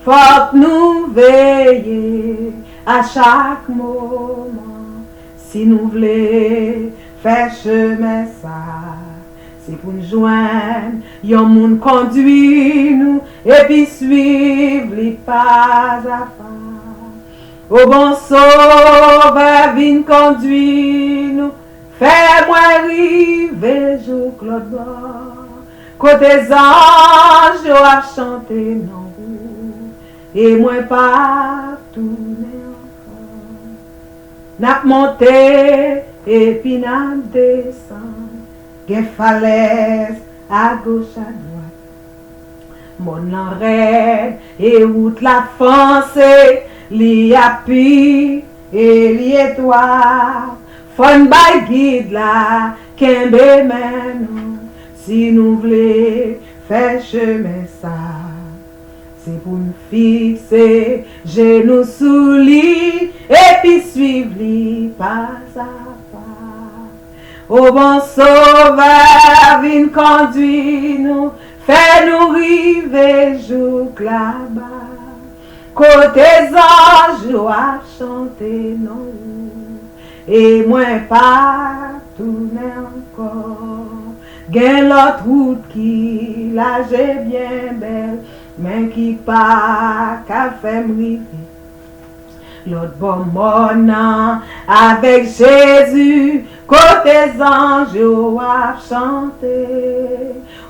Fòk nou veye a chak moman. Si nou vle fè chemen sa, se pou n jwenn yon moun kondui nou epi swiv li pa a pa. O bon Sovè, vin kondui nou, fè mwen rive jouk lòt bò, kote zanj yo ap chante non ou, e mwen p ap tounen ankò. N ap monte epi n ap desann. Gen falèz agoch adwat. Mòn lan rèd e wout la fonse. Li api e li etwat. Fò n bay gid la kenbe men nou si nou vle fè chemen sa. Se pou n fikse je nou sou li epi swiv li pa a pa. O bon Sovè, vin kondui nou, fè nou rive jouk laba, kote zanj yo ap chante non ou, e mwen p ap tounen ankò. Gen lòt wout ki laj e byen bèl, men ki pa ka fè m rive lòt bò mòn nan avèk Jezi, kote zanj yo ap chante.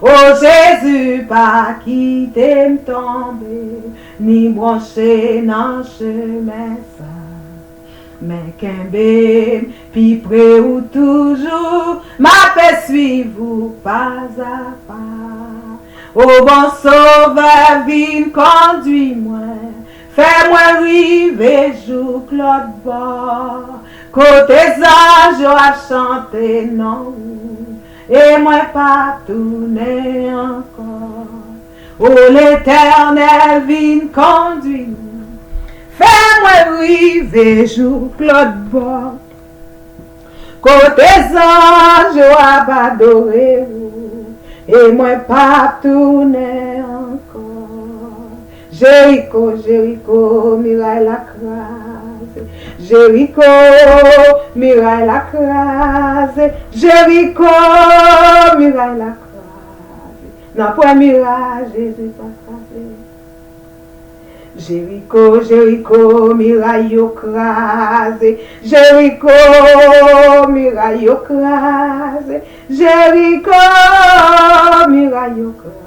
O Jezi, pa kite m tonbe, ni bwonche nan chemen sa. Men kenbe m pi pre ou toujou, m ape swiv ou pa a pa. O bon Sovè, vin kondui mwen, fè mwen rive jouk lòt bò, kote zanj yo ap chante non ou, e mwen p ap tounen ankò. O Letènèl, vin kondui mwen, fè mwen rive jouk lòt bò, kote zanj yo ap adore ou, e mwen p ap tounen ankò. Jeriko, Jeriko, miray la kraze. Jeriko, miray la kraze. Jeriko, miray la kraze. Nan pwen miray, Jezi pa kraze. Jeriko, Jeriko, miray yo kraze. Jeriko, miray yo kraze. Jeriko, miray yo kraze.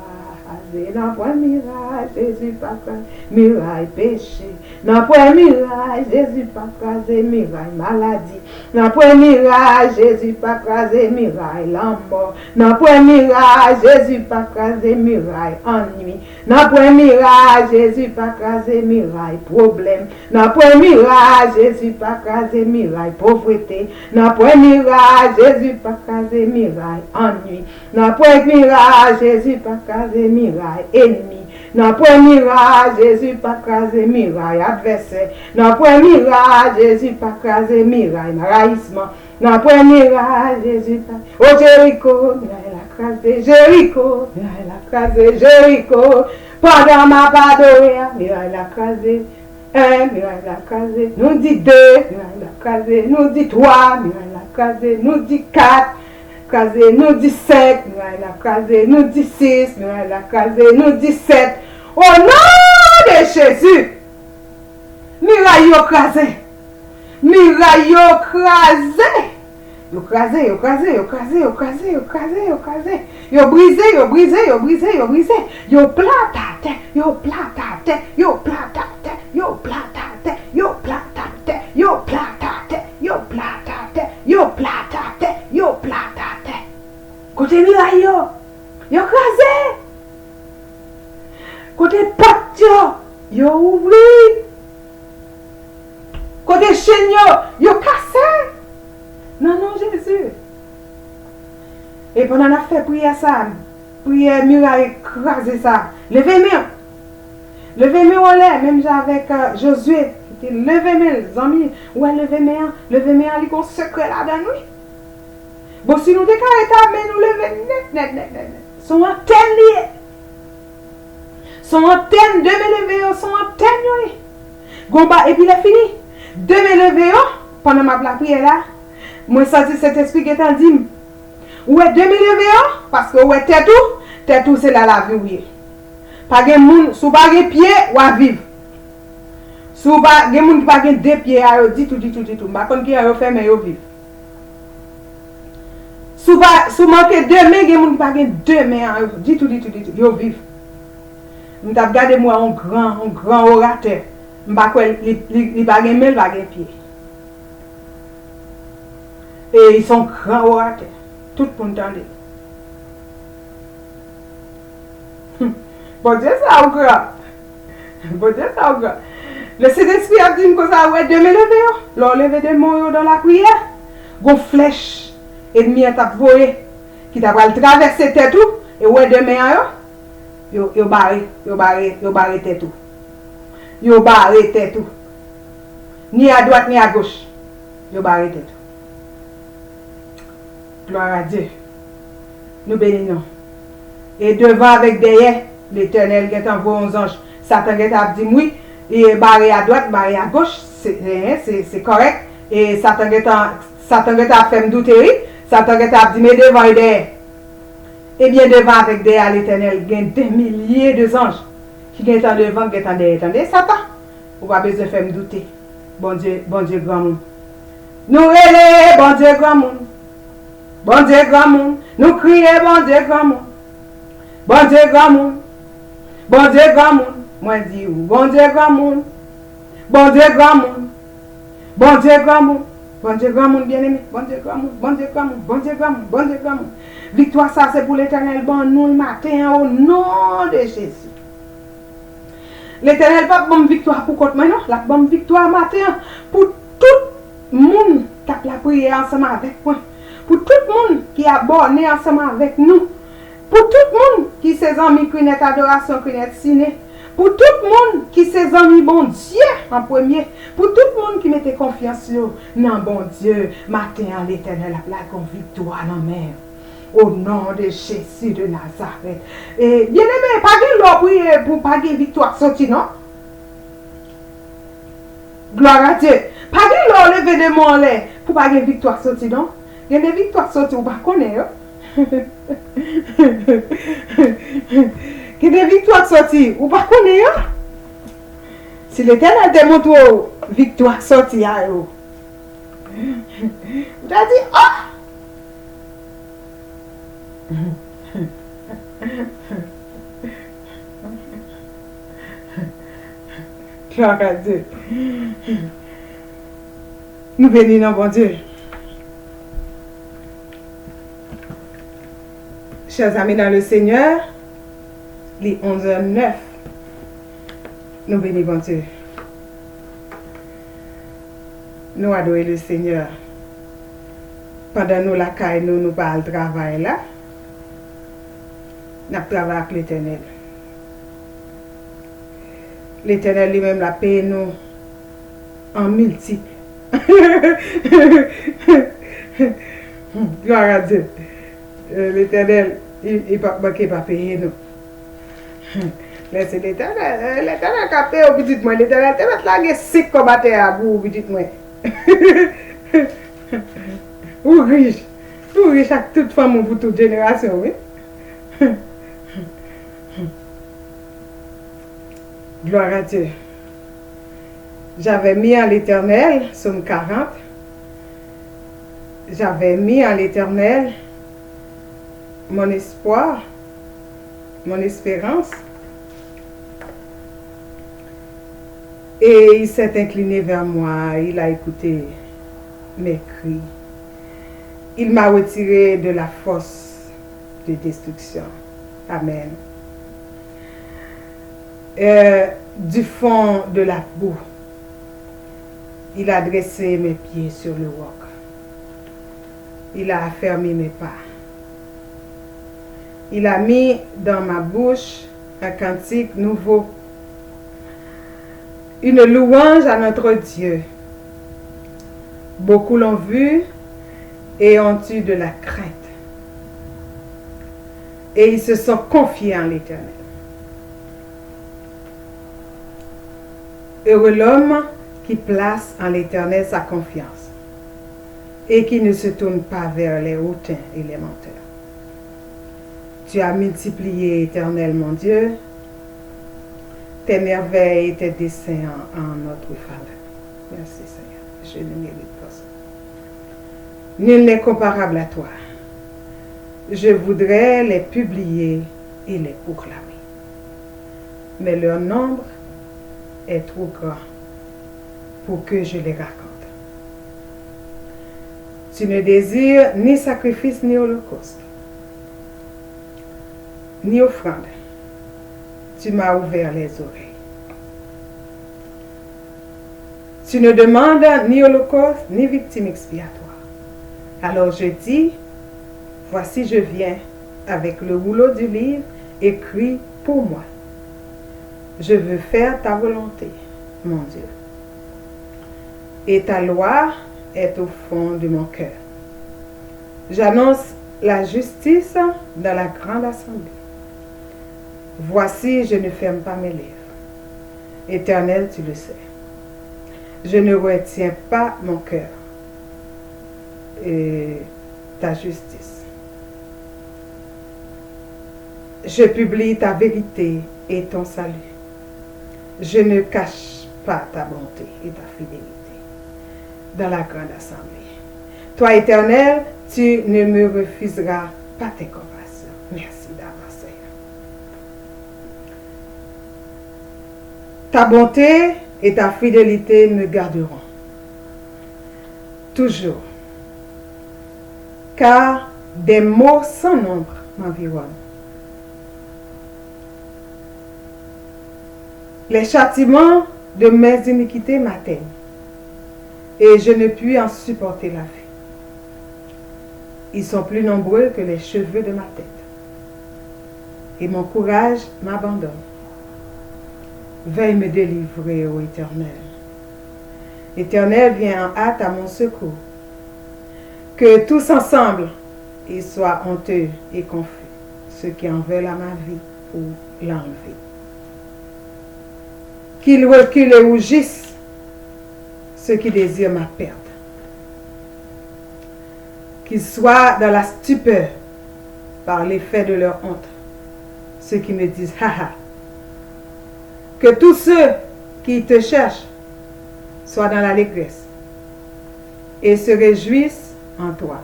Nan pwen miray, Jezi pa kraze. Miray peche. Nan pwen miray, Jezi pa kraze. Miray maladi. Nan pwen miray, Jezi pa kraze. Miray lanmò. Nan pwen miray, Jezi pa kraze. Miray annwi. Nan pwen miray, Jezi pa kraze. Miray pwoblèm. Nan pwen miray, Jezi pa kraze. Miray povrete. Nan pwen miray, Jezi pa kraze. Miray annwi. Nan pwen miray, Jezi pa kraze. Miray enmi. Nan pwen miray, Jezi pa kraze. Miray advèsè. Nan pwen miray, Jezi pa kraze. Miray rayisman. Nan pwen miray, Jezi pa. O Jeriko, miray la kraze. Jeriko, miray la kraze. Jeriko, pandan m ap adore a, miray la kraze. En, miray la kraze. Nou di de, miray la kraze. Nou di twa, miray la kraze. Nou di kat, kraze. Nou di senk, miray la kraze. Nou di sis, miray la kraze. Nou di sèt. O non de Jezi, miray yo kraze. Miray yo kraze. Yo kraze, yo kraze, yo kraze, yo kraze, yo kraze, yo kraze. Yo brize, yo brize, yo brize, yo brize. Yo plat atè, yo plat atè, yo plat atè, yo plat atè, yo plat atè, yo plat atè, yo plat atè, yo plat atè, yo plat atè. Kote miray yo? Yo kraze. Kote pòt yo? Yo ouvri. Kote chenn yo? Yo kase. Nan non Jezi. E pandan n ap fè priyè sa, priyè miray kraze sa, leve men w. Leve men w anlè, menm jan avèk, euh, Jozye, ki te leve men l, zanmi, ou wè leve men an, leve men an, li gon sekrè ladan l, wi. Bon, si nou te ka rete a men nou leve nèt, nèt, nèt, nèt, nèt. Se yon antèn li ye. Se yon antèn, de men leve yo, se yon antèn yo ye. Gon ba, epi lè fini, de men leve yo, pandan m ap lapriyè la, mwen santi Sentespri gentan di m, ou wè de men leve yo, paske ou wè tèt ou, tèt ou se la lavi w ye. Pa gen moun, si w pa gen pye, w a viv. Si w pa, gen moun ki pa gen de pye a yo ditou, ditou, ditou. M pa konn kijan yo fè men yo viv. Si w pa, si w manke de men, gen moun ki pa gen de men a yo ditou, ditou, ditou. Yo viv. M t ap gade m wè yon gran, yon gran oratè. M pa kwè li, li, li pa gen men, li pa gen pye. E li se yon gran oratè. Tout moun tande. Hum. Bondye sa ou gran. Bondye sa ou gran. Le Sentespri ap di m konsa, ou wè de men leve yo. Lè w leve de men w yo nan lapriyè, gon flèch enmi an t ap voye, ki ta pral travèse tèt ou, e ou wè de men an yo, yo, yo bare, yo bare, yo bare tèt ou. Yo bare tèt ou. Ni a dwat, ni a goch. Yo bare tèt ou. Glwa a Dye. Nou beni non. E devan avèk dèyè, Letènèl gentan voye yon zanj. Satan gentan ap di m, wi, e bare a dwat, bare a goch, se, eh, se, se kòrèk. E Satan gentan, Satan gentan ap fè m doute, wi. Satan gentan ap di m, e devan, e dèyè. Ebyen, devan avèk dèyè a Letènèl, gen dè milye de zanj ki gentan devan, gentan dèyè. Tande, Satan, ou pa bezwen fè m doute. Bondye, Bondye granmoun. Nou rele Bondye granmoun. Bondye granmoun. Nou kriye Bondye granmoun. Bondye granmoun. Bondye granmoun. Mwen di ou, Bondye granmoun. Bondye granmoun. Bondye granmoun. Bondye granmoun, byeneme. Bondye granmoun. Bondye granmoun. Bondye granmoun. Bondye granmoun. Viktwa sa se pou Letènèl ban nou l maten an, o non de Jezi. Letènèl p ap ban m viktwa pou kont mwen, non. L ap ban m viktwa maten an pou tout moun k ap lapriyè ansanm avèk mwen. Pou tout moun ki abòne ansanm avèk nou. Pou tout moun ki se zanmi Krinèt Adorasyon, Krinèt Sine. Pou tout moun ki se zanmi Bondye an premye. Pou tout moun ki mete konfyans yo nan Bondye. Maten an, Letènèl ap lage yon viktwa nan men w. O non de Jezi de Nazarèt. E, byeneme, pa gen lè w priye pou pa gen viktwa k soti, non. Glwa a Dye. Pa gen lè w leve de men w anlè pou pa gen viktwa k soti, non. Gen de viktwa k soti, ou pa konnen yo. Gen de viktwa k sòti, ou pa konnen yo? Si Letènèl te montre w viktwa k sòti a yo, ou ta di, oh! Glwa a Dye. Nou beni non Bondye. Chers amis dans le Seigneur, li onz è nèf. Nou beni Bondye. Nou adore le Seigneur. Pandan nou lakay nou, nou pa al travay la, n ap travay ak Letènèl. Letènèl li menm l ap peye nou an miltip. Glwa a Dye. Letènèl, li p ap manke pa peye nou. Lè se Letènèl, Letènèl k ap peye w, pitit mwen. Letènèl te mèt lage senk kòb atè a pou ou, pitit mwen. Ou rich. Ou rich ak tout fanmi w pou tout jenerasyon, wi. Gloire à Dieu. J'avais mis en l'Éternel, psaume quarante. J'avais mis en l'Éternel mon espoir, mon espérance. Et il s'est incliné vers moi, il a écouté mes cris. Il m'a retiré de la fosse de destruction. Amen. Euh, du fond de la boue, il a dressé mes pieds sur le roc. Il a affermi mes pas. Il a mis dans ma bouche un cantique nouveau, une louange à notre Dieu. Beaucoup l'ont vu et ont eu de la crainte. Et ils se sont confiés en l'Éternel. Heureux l'homme qui place en l'Éternel sa confiance et qui ne se tourne pas vers les hautains et les menteurs. Tu as multiplié, Éternel mon Dieu, tes merveilles et tes desseins en, en notre faveur. Merci Seigneur, je ne mérite pas ça. Nul n'est comparable à toi. Je voudrais les publier et les proclamer. Mais leur nombre est trop grand pour que je les raconte. Tu ne désires ni sacrifice ni holocauste, ni offrande. Tu m'as ouvert les oreilles. Tu ne demandes ni holocauste, ni victime expiatoire. Alors je dis, voici je viens avec le rouleau du livre écrit pour moi. Je veux faire ta volonté, mon Dieu. Et ta loi est au fond de mon cœur. J'annonce la justice dans la grande assemblée. Voici, je ne ferme pas mes lèvres. Éternel, tu le sais. Je ne retiens pas mon cœur et ta justice. Je publie ta vérité et ton salut. Je ne cache pas ta bonté et ta fidélité dans la grande assemblée. Toi, Éternel, tu ne me refuseras pas tes compassions. Merci d'avance, Seigneur. Ta bonté et ta fidélité me garderont toujours, car des maux sans nombre m'environnent. Les châtiments de mes iniquités m'atteignent, et je ne puis en supporter la vue. Ils sont plus nombreux que les cheveux de ma tête, et mon courage m'abandonne. Veuille me délivrer, ô Éternel. Éternel, viens en hâte à mon secours. Que tous ensemble ils soient honteux et confus, ceux qui en veulent à ma vie pour l'enlever. Qu'ils reculent et rougissent ceux qui désirent ma perte. Qu'ils soient dans la stupeur par l'effet de leur honte, ceux qui me disent, ha ha. Que tous ceux qui te cherchent soient dans l'allégresse et se réjouissent en toi.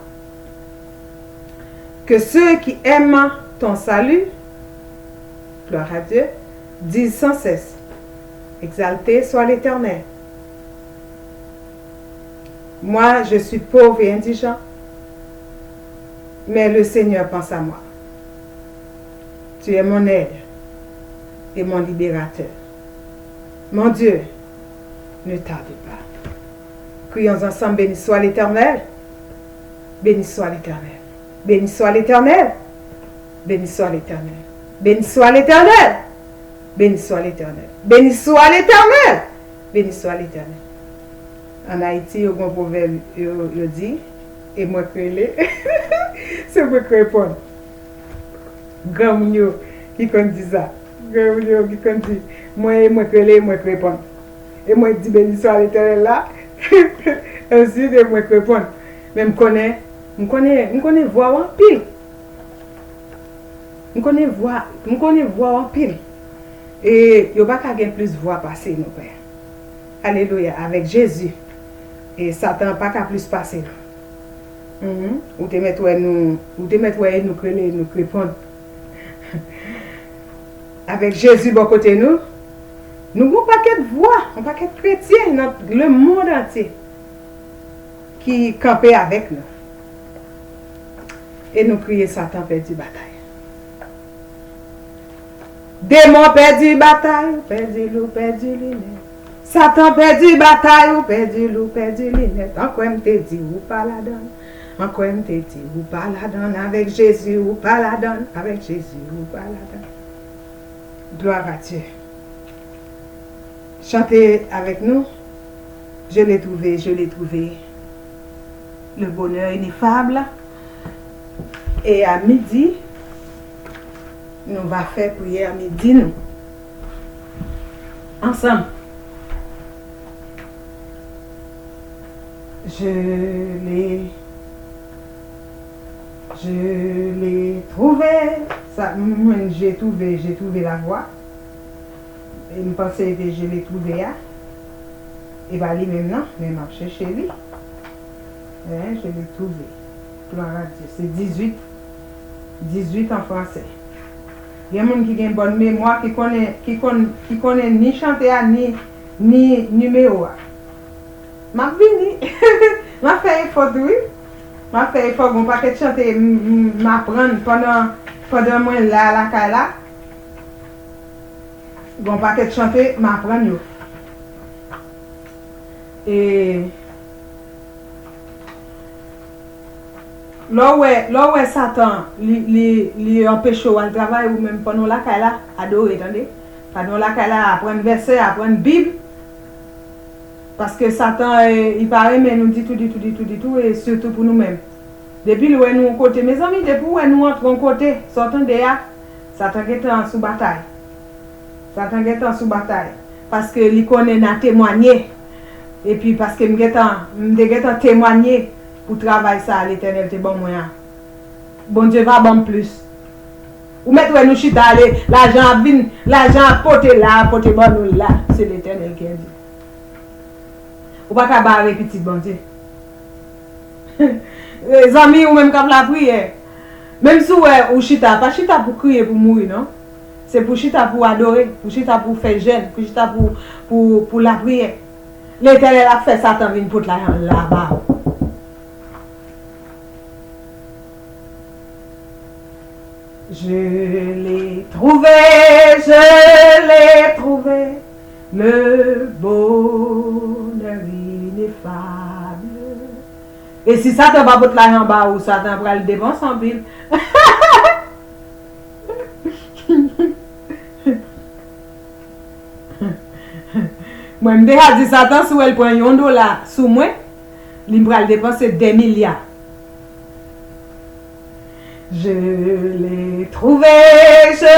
Que ceux qui aiment ton salut, gloire à Dieu, disent sans cesse, exalté soit l'Éternel. Moi, je suis pauvre et indigent, mais le Seigneur pense à moi. Tu es mon aide et mon libérateur. Mon Dieu, ne tarde pas. Prions ensemble, béni soit l'Éternel. Béni soit l'Éternel. Béni soit l'Éternel. Béni soit l'Éternel. Béni soit l'Éternel. Béni soit l'Éternel. Béni soit l'Éternel. Béni soit l'Éternel. An Ayiti, yo gen yon pwovèb, yo, yo di, e mwen k rele, se mwen k reponn. Granmoun yo ki konn di sa. Granmoun yo ki konn di, mwen e mwen k rele, e mwen k reponn. E mwen k di beni swa Letènèl la. Answit, e mwen k reponn. Men m konnen, m konnen, m konnen vwa w anpil. M konnen vwa, m konnen vwa w anpil. E yo pa ka gen plis vwa pase nou, Pè. Alelouya, avèk Jezi. E Satan pa ka plis pase nou. Mhm. Ou te mèt wè nou, ou te mèt wè e nou k rele, e nou k reponn. Avèk Jezi bò kote nou, nou gen yon pakèt vwa, yon pakèt kretyen nan lemonn antye ki kanpe avèk nou. E nou kriye, Satan pèdi batay. Demon pèdi batay, ou pèdi l, ou pèdi li nèt. Satan pèdi batay, ou pèdi l, ou pèdi li nèt. An kwè m te di ou pa ladan l. An kwè m te di ou pa ladan l. Avèk Jezi ou pa ladan l. Avèk Jezi ou pa ladan l. Gloire à Dieu. Chante avec nous. Je l'ai trouvé, je l'ai trouvé. Le bonheur ineffable. Et à midi, nou va fè priyè midi nou. Ansanm. Je l'ai, je l'ai trouvé. Sa, mwen, j'ai trouvé, j'ai trouvé la voix. E m panse se te je l'ai trouvé a. E pa li menm nan, men m ap chèche li. Hein, je l'ai trouvé. Gloire à Dieu. Se dizuit, dizuit an fransè. Gen moun ki gen bòn memwa, ki konnen, ki konn, ki konnen ni chante a, ni, ni nimewo a. M ap vini. M ap fè efò tou, wi. M ap fè efò. Gon pakèt chante m, m, m aprann pandan, pandan mwen la, lakay la. Gon pakèt chante, m aprann yo. E lè w wè, lè w wè Satan, li, li, li anpeche w al travay, ou menm pandan w lakay la, adore, tande. Pandan w lakay la, aprann vèsè, aprann Bib. Paske Satan, e, li pa renmen nou ditou, ditou, ditou, ditou, e sitou pou nou menm. Depi l wè nou yon kote, mezanmi, depi w wè nou antre yon kote, sa w tande a, Satan gentan sou batay. Satan gentan sou batay. Paske li konnen n a temwanye. Epi paske m gentan, m te gentan temwanye pou travay sa a Letènèl te ban mwen an. Bondye va ban m plis. Ou mèt wè nou chita ale, lajan ap vin, lajan ap pote la, ap pote ban nou la. Se Letènèl ki a di. Ou pa ka bare pitit Bondye. Zanmi, ou menm k ap lapriyè. Menm si w wè ou chita, pa chita pou kriye, pou mouri, non. Se pou chita pou adore, pou chita pou fè jèn, pou chita pou, pou, pou lapriyè. Letènèl ap fè Satan vin pot lajan la ba ou. Je l'ai trouvé, je l'ai trouvé, le bonheur ineffable. E si Satan pa pot lajan ba ou, Satan pral depanse anpil. Mwen, m deja di Satan, si w wè l pran yon dola sou mwen, li pral depanse de milya. Je l'ai trouvé, je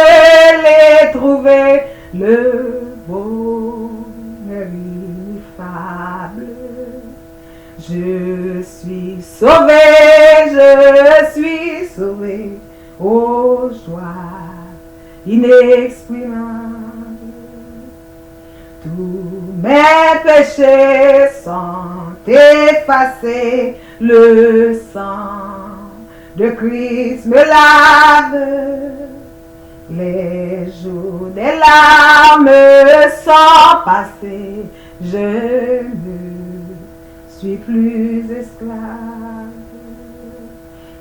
l'ai trouvé, le bonheur ineffable. Je suis sauvé, je suis sauvé, Ô joie inexprimable, tous mes péchés sont effacés, le sang de Christ me lave. Les jours des larmes sont passés, je ne suis plus esclave.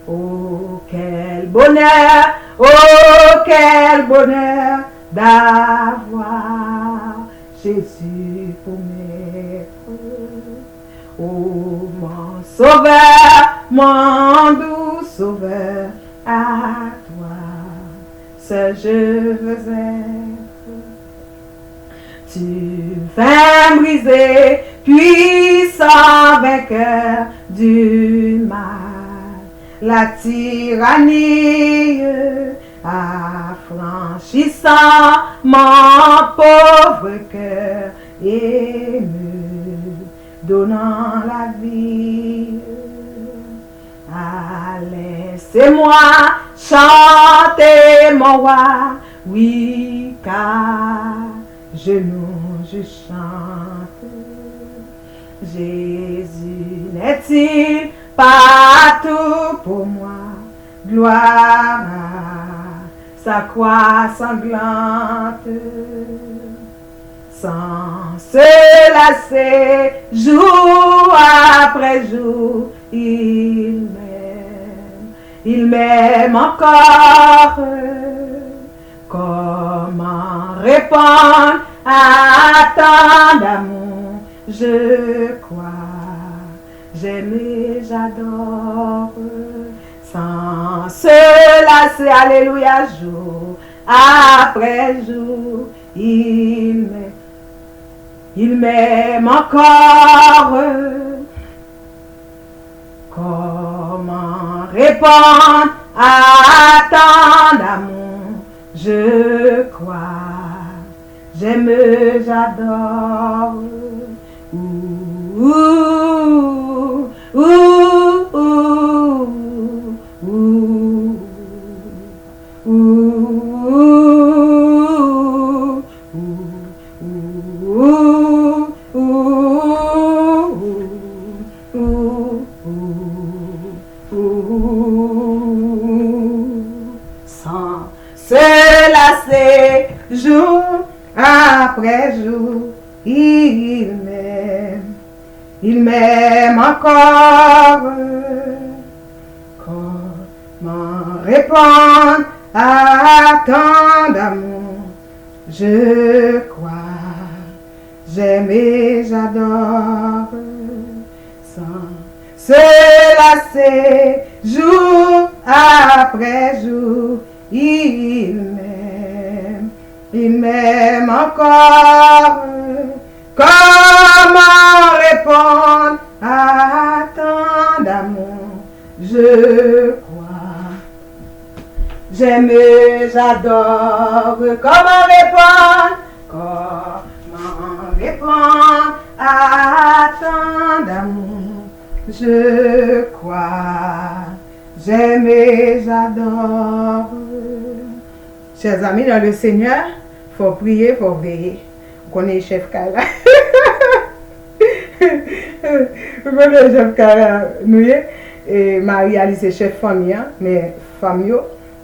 Oh, quel bonheur, oh, quel bonheur d'avoir Jésus pour maître. Oh, mon sauveur, mon doux sauveur, à toi seul je veux être. Tu viens briser, puissant vainqueur du mal, la tyrannie, affranchissant mon pauvre cœur et me donnant la vie. Ah, laissez-moi chanter mon roi, oui, car je loue, je chante. Jésus n'est-il pas tout pour moi? Gloire à sa croix sanglante. Sans se lasser, jour après jour, il m'aime, il m'aime encore. Comment répondre à tant d'amour? Je crois, j'aime et j'adore. Sans se lasser, alléluia, jour après jour, il m'aime, il m'aime encore. Comment répondre à tant d'amour? Je crois, j'aime, j'adore. Ouh, ouh, ouh, ouh, ouh, ouh, ouh, ouh, ouh, ouh, ouh, ouh, ouh. Sans se lasser, jour après jour, il m'aime, il m'aime encore. Comment répondre à tant d'amour? Je crois, j'aime et j'adore. Sans se lasser, jour après jour, il m'aime, il m'aime encore. Comment répondre à tant d'amour? Je crois, j'aime, j'adore. Comment répondre? Comment répondre à tant d'amour? Je crois, j'aime, j'adore. Chè zanmi nan le Senyè, fò w priye, fò w veye. Ou konnen e chèf kay la. Ou konnen e chèf kay la nou ye. E mari a li se chèf fanmi an, men fanm yo,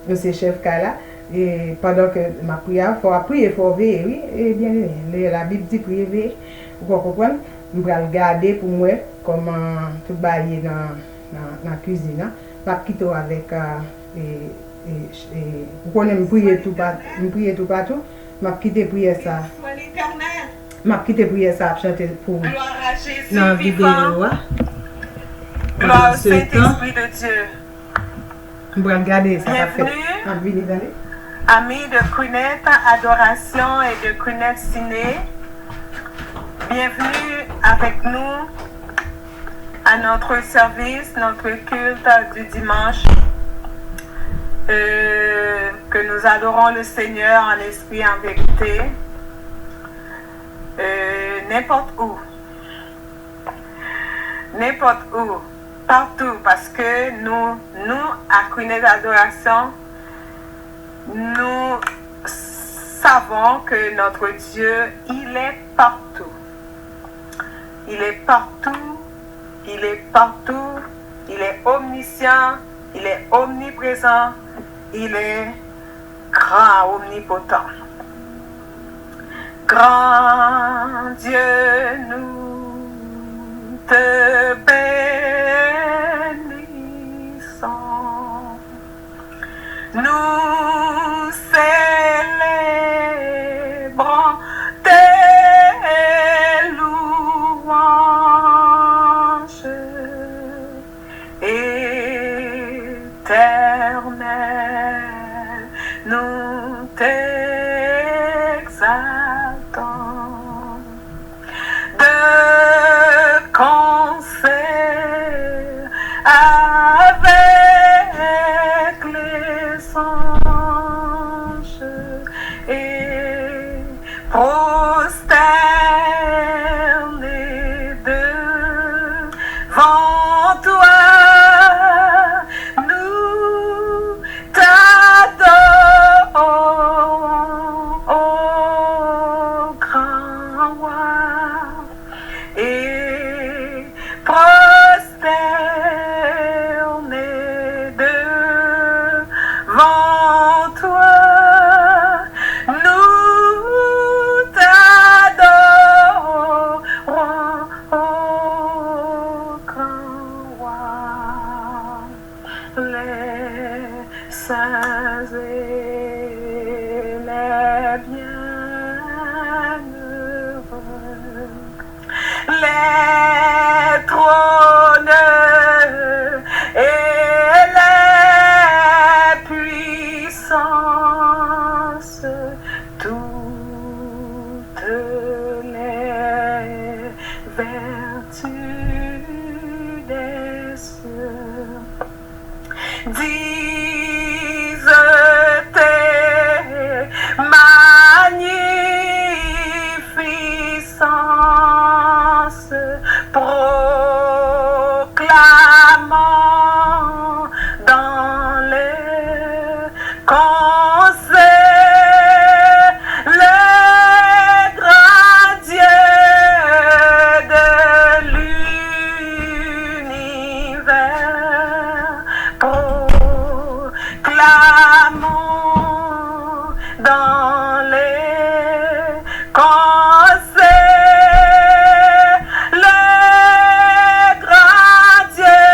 yo se chèf kay la. E pandan ke m ap priye a, fò w ap priye, fò w veye, wi. E byen, le, Labib di priye, veye. Ou konn konprann? M pral gade pou m wè kòman tout bagay ye nan, nan, nan kwizin nan. M ap kite w avèk, a, e, e, e, ou konnen m priye toupatou, m priye toupatou. M ap kite priyè sa. M ap kite priyè sa ap chante pou ou nan videyo a. Pandan se tan, m pral gade sa k ap fèt. M ap vini, tande. Amis de Kwinet Adoration et de Kwinet Ciné, bienvenue avec nous à notre service, notre culte du dimanche, euh, que nous adorons le Seigneur en esprit, en vérité. Euh, n'importe où. N'importe où. Partout. Parce que nous, nous, à Kwinet Adoration, Nous savons que notre Dieu, il est partout. Il est partout, il est partout, il est omniscient, il est omniprésent, il est grand, omnipotent. Grand Dieu, nous te bénissons. Nous célébrons tes louanges, Éternel, nous t'exaltons. De concert avec les anges et prosternés devant toi, nous t'adorons, ô grand roi, et prosternés devant toi, nous t'adorons, ô grand roi. Les saints et les bienheureux, les trônes et les puissances, toutes les vertus des cieux disent tes magnificences, proclamant dans les concerts le grand Dieu de l'univers. Proclamons dans les concerts le grand Dieu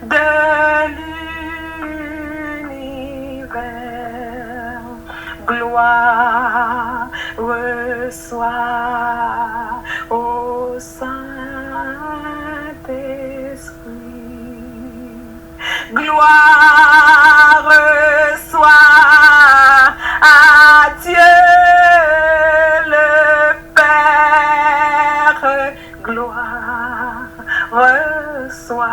de l'univers. Gloire soit au Saint-Esprit. Gloire soit à Dieu le Père. Gloire soit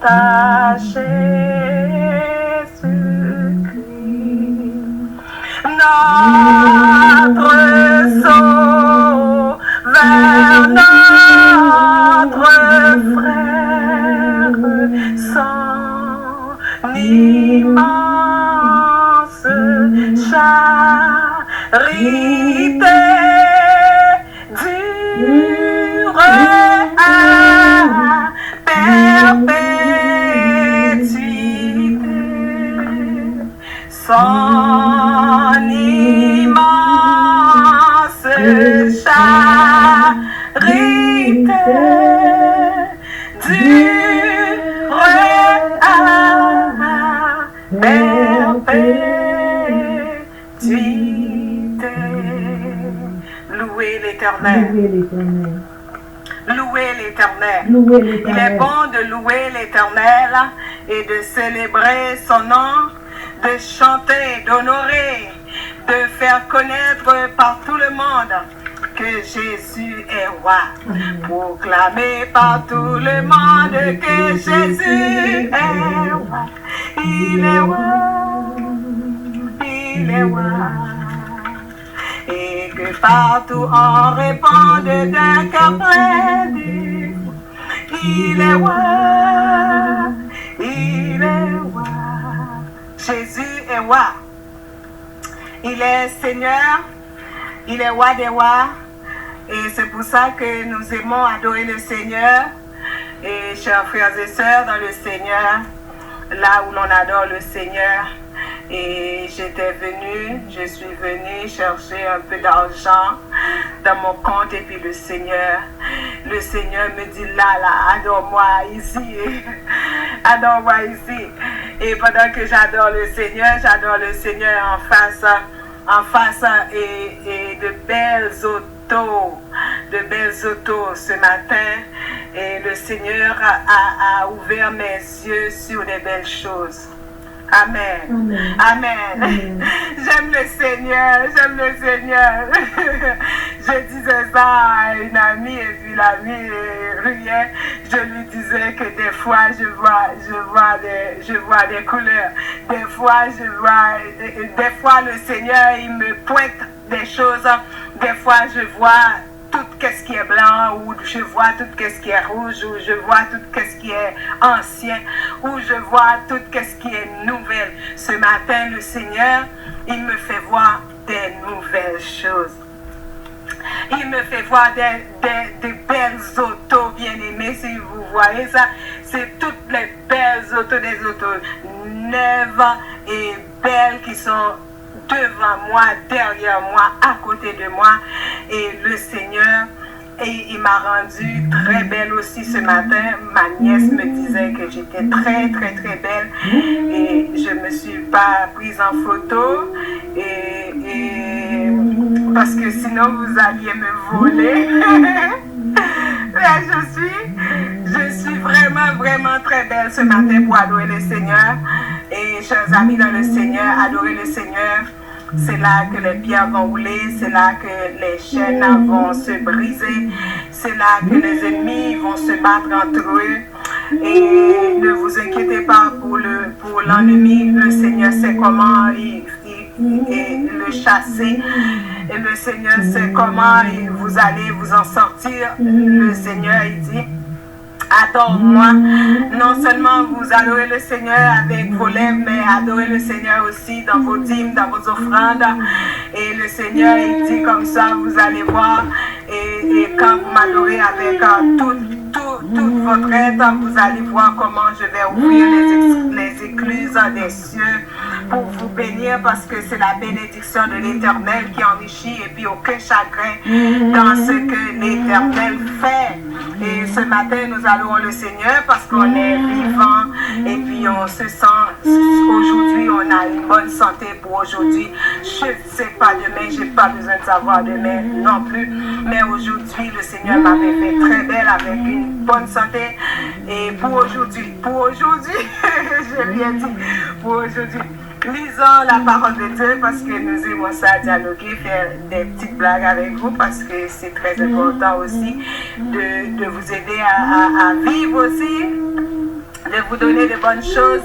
à Jésus-Christ, notre Sauveur, notre frère, son immense charité dure à perpétuité. Son immense charité dure à perpétuité. Louez l'Éternel. Louez l'Éternel. Louez l'Éternel. Louez l'Éternel. Il est bon de louer l'Éternel et de célébrer son nom, de chanter, d'honorer, de faire connaître par tout le monde que Jésus est roi. Amen. Proclamez par tout le monde que Jésus est roi. Il est roi. Il est roi. Et que partout on réponde d'un cœur plein de foi. Il est roi, il est roi. Jésus des rois. Il est Seigneur, il est roi des rois. Et c'est pour ça que nous aimons adorer le Seigneur. Et chers frères et sœurs dans le Seigneur, là où l'on adore le Seigneur, et j'étais venu, je suis venu chercher un peu d'argent dans mon compte et puis le Seigneur, le Seigneur me dit là, là, adore-moi ici, adore-moi ici. Et pendant que j'adore le Seigneur, j'adore le Seigneur en face, en face et, et de belles autos, de belles autos ce matin. Et le Seigneur a, a ouvert mes yeux sur des belles choses. Amen. Amen. Amen. Amen. J'aime le Seigneur, j'aime le Seigneur. Je disais ça à une amie et puis l'amie euh, riait. Je lui disais que des fois je vois, je vois des, je vois des couleurs. Des fois je vois, euh, des fois le Seigneur il me pointe des choses. Des fois je vois tout qu'est-ce qui est blanc, ou je vois tout qu'est-ce qui est rouge, ou je vois tout qu'est-ce qui est ancien, ou je vois tout qu'est-ce qui est nouvelle. Ce matin, le Seigneur, il me fait voir des nouvelles choses. Il me fait voir des, des, des belles autos, bien-aimés, si vous voyez ça. C'est toutes les belles autos, des autos neuves et belles qui sont devant moi, derrière moi, à côté de moi. Et le Seigneur, et il m'a rendu très belle aussi ce matin. Ma nièce me disait que j'étais très, très, très belle. Et je me suis pas prise en photo. Et, et parce que sinon, vous alliez me voler. Mais je suis, je suis vraiment, vraiment très belle ce matin pour adorer le Seigneur. Et chers amis dans le Seigneur, adorer le Seigneur, c'est là que les pierres vont rouler, c'est là que les chaînes vont se briser, c'est là que les ennemis vont se battre entre eux. Et ne vous inquiétez pas pour le pour l'ennemi, le Seigneur sait comment il, il- et le chasser. Et le Seigneur sait comment il- vous allez vous en sortir. Le Seigneur, il dit, adore-moi. Non seulement vous adorez le Seigneur avec vos lèvres, mais adorez le Seigneur aussi dans vos dîmes, dans vos offrandes. Et le Seigneur, il dit comme ça, vous allez voir. Et, et quand vous m'adorez avec euh, tout, tout, toute votre être, vous allez voir comment je vais ouvrir les, ex- les écluses des cieux pour vous bénir parce que c'est la bénédiction de l'Éternel qui enrichit et puis aucun chagrin dans ce que l'Éternel fait. Et ce matin, nous allons le Seigneur parce qu'on est vivant et puis on se sent, aujourd'hui, on a une bonne santé pour aujourd'hui. Je ne sais pas demain, j'ai pas besoin de savoir demain non plus. Mais aujourd'hui, le Seigneur m'avait fait très belle avec une bonne santé. Et pour aujourd'hui, pour aujourd'hui, je lui ai dit, pour aujourd'hui, lisons la parole de Dieu parce que nous aimons ça, dialoguer, faire des petites blagues avec vous parce que c'est très important aussi de, de vous aider à, à- à vivre aussi, de vous donner de bonnes choses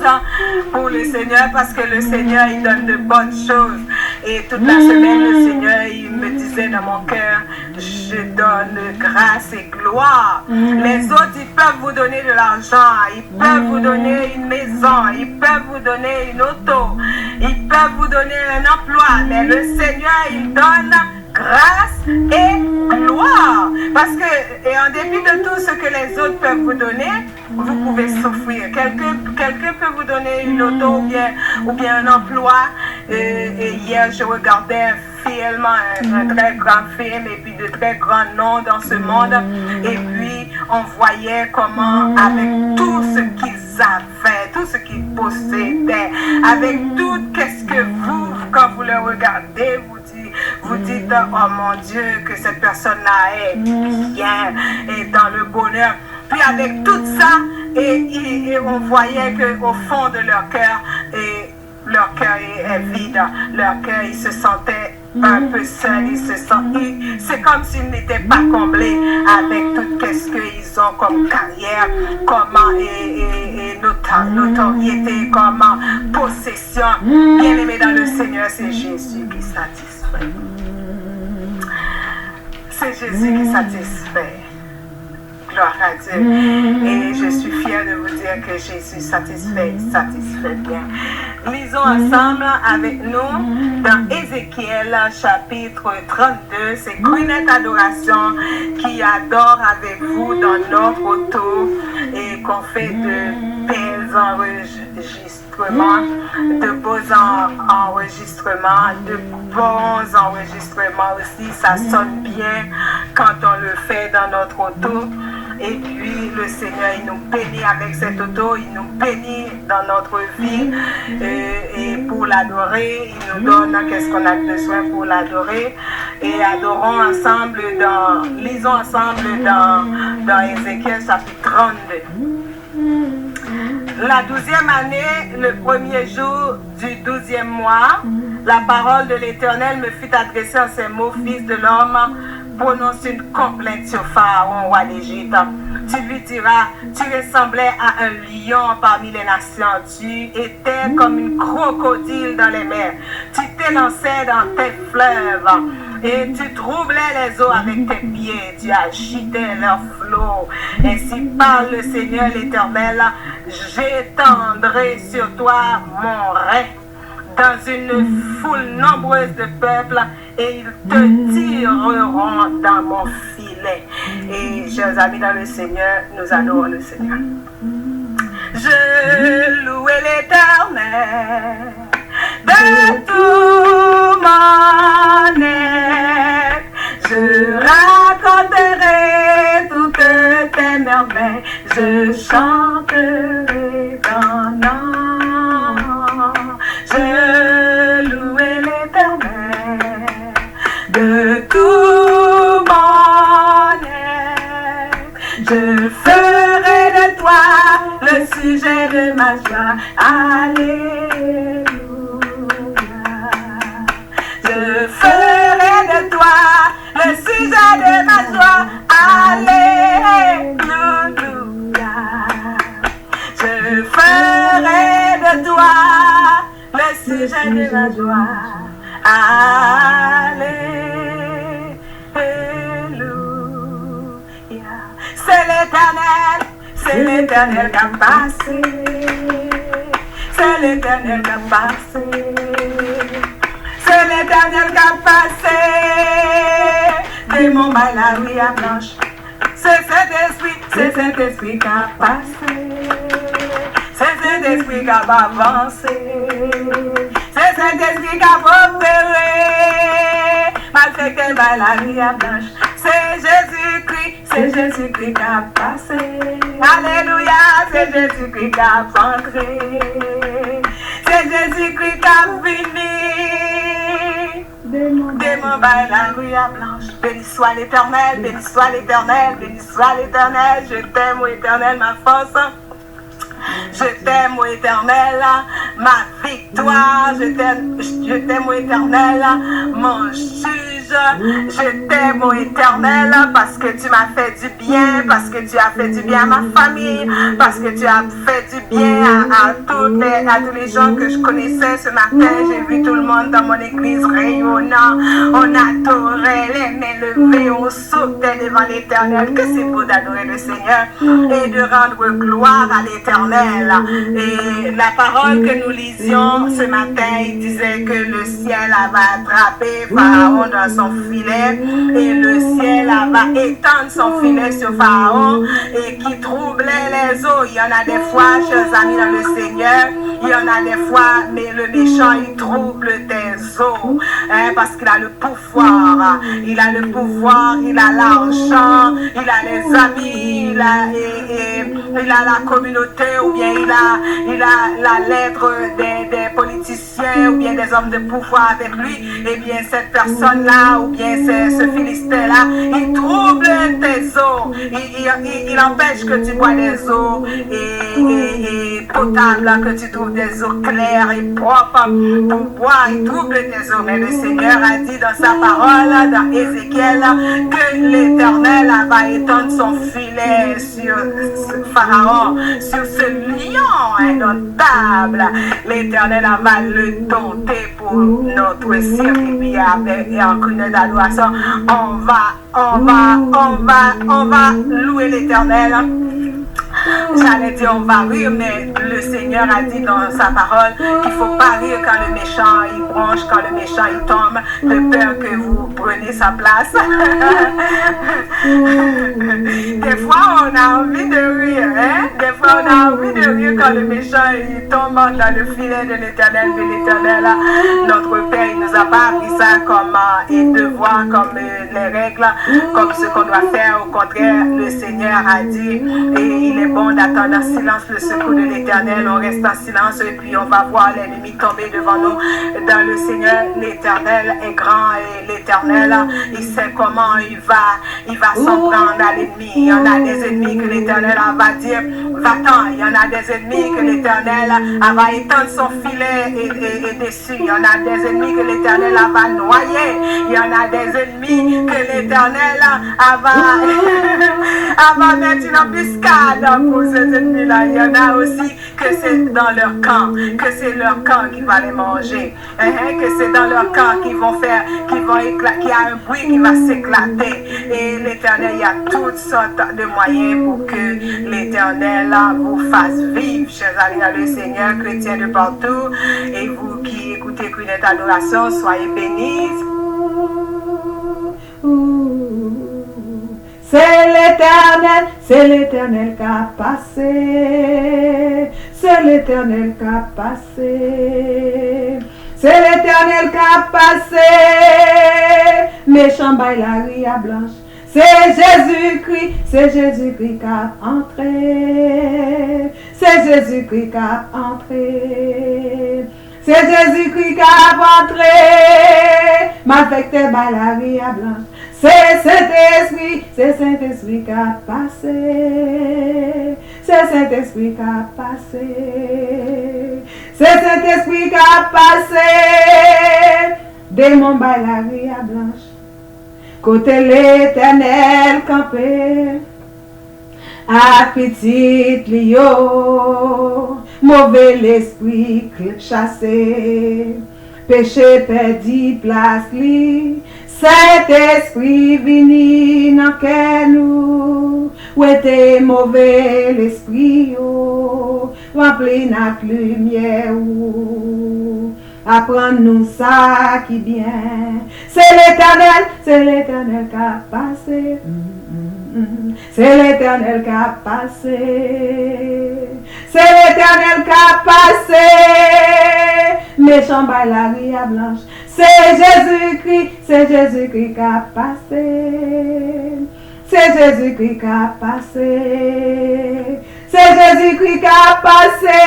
pour le Seigneur parce que le Seigneur, il donne de bonnes choses. Et toute la semaine, le Seigneur, il me disait dans mon cœur, je donne grâce et gloire. Les autres, ils peuvent vous donner de l'argent, ils peuvent vous donner une maison, ils peuvent vous donner une auto, ils peuvent vous donner un emploi, mais le Seigneur, il donne grâce et gloire. Parce que, et en dépit de tout ce que les autres peuvent vous donner, vous pouvez souffrir. Quelqu'un quelqu'un peut vous donner une auto ou bien, ou bien un emploi. Et, et hier, je regardais un film, un, un très grand film, et puis de très grands noms dans ce monde. Et puis, on voyait comment, avec tout ce qu'ils avaient, tout ce qu'ils possédaient, avec tout, qu'est-ce que vous, quand vous le regardez, vous dites, vous dites, oh mon Dieu, que cette personne-là est bien et dans le bonheur. Puis avec tout ça, et, et- et on voyait que au fond de leur cœur, et leur cœur est, est vide. Leur cœur, ils se sentaient un peu seuls. Ils se sentent, ils- c'est comme s'ils n'étaient pas comblés avec tout ce qu'ils ont comme carrière, comme et, et- et nota- notoriété, comme possession. Bien-aimé dans le Seigneur, c'est Jésus qui satisfait. C'est Jésus qui satisfait. Gloire à Dieu. Et je suis Fier de vous dire que Jésus satisfait, il satisfait bien. Lisons ensemble avec nous dans Ézéchiel chapitre trente-deux. C'est Gwyneth Adoration qui adore avec vous dans notre auto et qu'on fait de belles enregistrements, de beaux en- enregistrements, de bons enregistrements aussi. Ça sonne bien quand on le fait dans notre auto. Et puis, le Seigneur, il nous bénit avec cette auto, il nous bénit dans notre vie. Et, et pour l'adorer, il nous donne qu'est-ce qu'on a besoin pour l'adorer. Et adorons ensemble dans, lisons ensemble dans, dans Ézéchiel chapitre trente-deux. La douzième année, le premier jour du douzième mois, la parole de l'Éternel me fut adressée en ces mots, Fils de l'homme, prononce une complainte sur Pharaon, roi d'Égypte. Tu lui diras, tu ressemblais à un lion parmi les nations, tu étais comme une crocodile dans les mers, tu t'élançais dans tes fleuves et tu troublais les eaux avec tes pieds, tu agitais leurs flots. Ainsi parle le Seigneur l'Éternel, j'étendrai sur toi mon rein dans une foule nombreuse de peuples et ils te tireront dans mon filet. Et chers amis dans le Seigneur, nous adorons le Seigneur. Je loue l'Éternel de tout mon être. Je raconterai toutes tes merveilles. Je chanterai ton nom. Je louerai l'Éternel de tout mon être. Je ferai de toi le sujet de ma joie. Alléluia. Je ferai de toi le sujet de ma joie. Alléluia. Je ferai de toi le sujet de ma joie. Alléluia. C'est l'Éternel, c'est l'Éternel qui a passé. C'est l'Éternel qui a passé. C'est l'Éternel qui a passé. Démon bay lari a blanch. Se Sentespri, se Sentespri k ap pase. Se Sentespri k ap avanse. Se Sentespri k ap opere. Malfektè bay lari a blanch. Se Jezikri, se Jezikri k ap pase. Alelouya, se Jezikri k ap antre. Se Jezikri k ap vini. Démon bay lari a blanch. Béni soit l'Éternel, béni soit l'Éternel, béni soit l'Éternel. Je t'aime, ô Éternel, ma force. Je t'aime, ô Éternel, ma victoire. Je t'aime, je t'aime, ô Éternel, mon juge. Je t'aime, ô Éternel, parce que tu m'as fait du bien, parce que tu as fait du bien à ma famille, parce que tu as fait du bien à, à toutes les, à tous les gens que je connaissais ce matin. J'ai vu tout le monde dans mon église rayonnant. On adorait, les mains levées, on sautait devant l'Éternel. Que c'est beau d'adorer le Seigneur et de rendre gloire à l'Éternel. Et la parole que nous lisions ce matin, il disait que le ciel va attraper Pharaon dans son filet et le ciel va étendre son filet sur Pharaon et qui troublait les eaux. Il y en a des fois, chers amis dans le Seigneur, il y en a des fois, mais le méchant, il trouble tes eaux, hein, parce qu'il a le pouvoir. Il a le pouvoir, il a l'argent, il a les amis, il a, et, et, il a la communauté, ou bien il a, il a la lettre des, des politiciens ou bien des hommes de pouvoir avec lui, eh bien, cette personne-là ou bien ce, ce Philistin-là, il trouble tes eaux, il, il, il, il empêche que tu bois des eaux et, et, et potables, que tu trouves des eaux claires et propres pour boire, il trouble tes eaux. Mais le Seigneur a dit dans sa parole, dans Ézéchiel, que l'Éternel va étendre son filet sur Pharaon, sur ce lion indomptable. L'Éternel va le dompter pour notre circuit. Et avec et en crooner d'adoration, on va, on va, on va, on va louer l'Éternel. J'allais dire on va rire, mais le Seigneur a dit dans sa parole qu'il faut pas rire quand le méchant il bronche, quand le méchant il tombe, de peur que vous preniez sa place. Des fois, on a envie de rire, hein? Des fois, on a envie de rire quand le méchant il tombe dans le filet de l'Éternel, mais l'Éternel, notre Père, il nous a pas appris ça comme euh, et devoir, comme euh, les règles, comme ce qu'on doit faire. Au contraire, le Seigneur a dit, et il est bon d'attendre en silence le secours de l'Éternel. On reste en silence et puis on va voir l'ennemi tomber devant nous. Dans le Seigneur, l'Éternel est grand et l'Éternel, il sait comment il va, il va s'en prendre à l'ennemi. Il y en a des ennemis que l'Éternel va dire, va-t'en. Il y en a des ennemis que l'Éternel va étendre son filet et, et, et dessus. Il y en a des ennemis que l'Éternel va noyer. Il y en a des ennemis que l'Éternel va, va mettre une embuscade pour ces ennemis-là. Il y en a aussi que c'est dans leur camp, que c'est leur camp qui va les manger. Hein, que c'est dans leur camp qu'ils vont faire, qui vont éclater, qu'il y a un bruit qui va s'éclater. Et l'Éternel, il y a toutes sortes de moyens pour que l'Éternel vous fasse vivre. Chers amis dans le Seigneur, chrétiens de partout, et vous qui écoutez Kwinet Adoration, soyez bénis. Se Letènèl, se Letènèl k ap pase. Se Letènèl k ap pase. Se Letènèl k ap pase. Mechan bay lari a blanch. Se Jezikri, se Jezikri k ap antre. Se Jezikri k ap antre. Se Jezikri k ap antre. Malfektè bay lari a blanch. Se Sentespri, se Sentespri k ap pase. Se Sentespri k ap pase. Se Sentespri k ap pase. Demon bay lari a blanch. Kote Letènèl kanpe ak pitit li yo, move lespri k-, chase, peche pèdi plas li. Sentespri vini nan kè nou, wete move lespri yo, ranpli n ak limyè ou. Aprann nou sa ki byen. Se Letènèl, se Letènèl k ap pase. Mm, mm, mm. Se Letènèl k ap pase. Se Letènèl k ap pase. Mechan bay lari a blanch. Se Jezikri, se Jezikri k ap pase. Se Jezikri k ap pase. Se Jezikri k ap pase.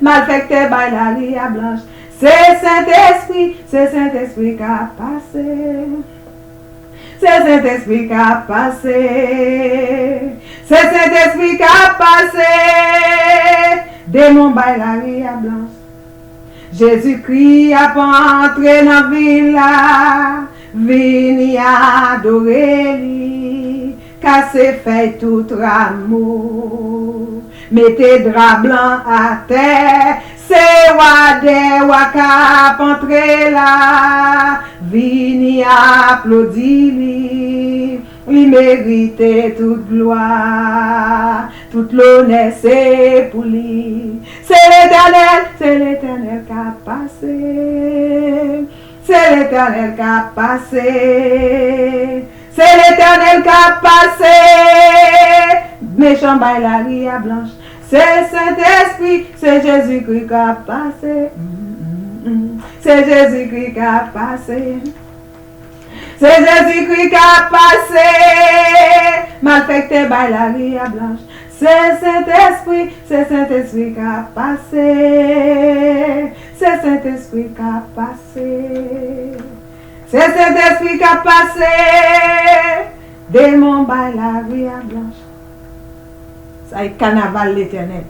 Malfektè bay lari a blanch. Se Sentespri, se Sentespri k ap pase. Se Sentespri k ap pase. Se Sentespri k ap pase. Demon bay lari a blanch. Jezikri ap antre nan vil la, vini adore li, kase fèy tout ramo, mete dra blan atè, se Wa dè wa k ap antre la, vini aplodi li, li merite tout glwa, tout lonè se pou li. Se Letènèl, se Letènèl k ap pase. Se Letènèl k ap pase. Se Letènèl k ap pase. Mechan bay lari a blanch. Se Sentespri, se Jezikri k ap pase. Mm, mm, mm. Se Jezikri k ap pase. Se Jezikri k ap pase. Malfektè bay lari a blanch. Se Sentespri, se Sentespri k ap pase. Se Sentespri k ap pase. Se Sentespri k ap pase. Demon bay lari a blanch. Sa e kanaval Letènèl.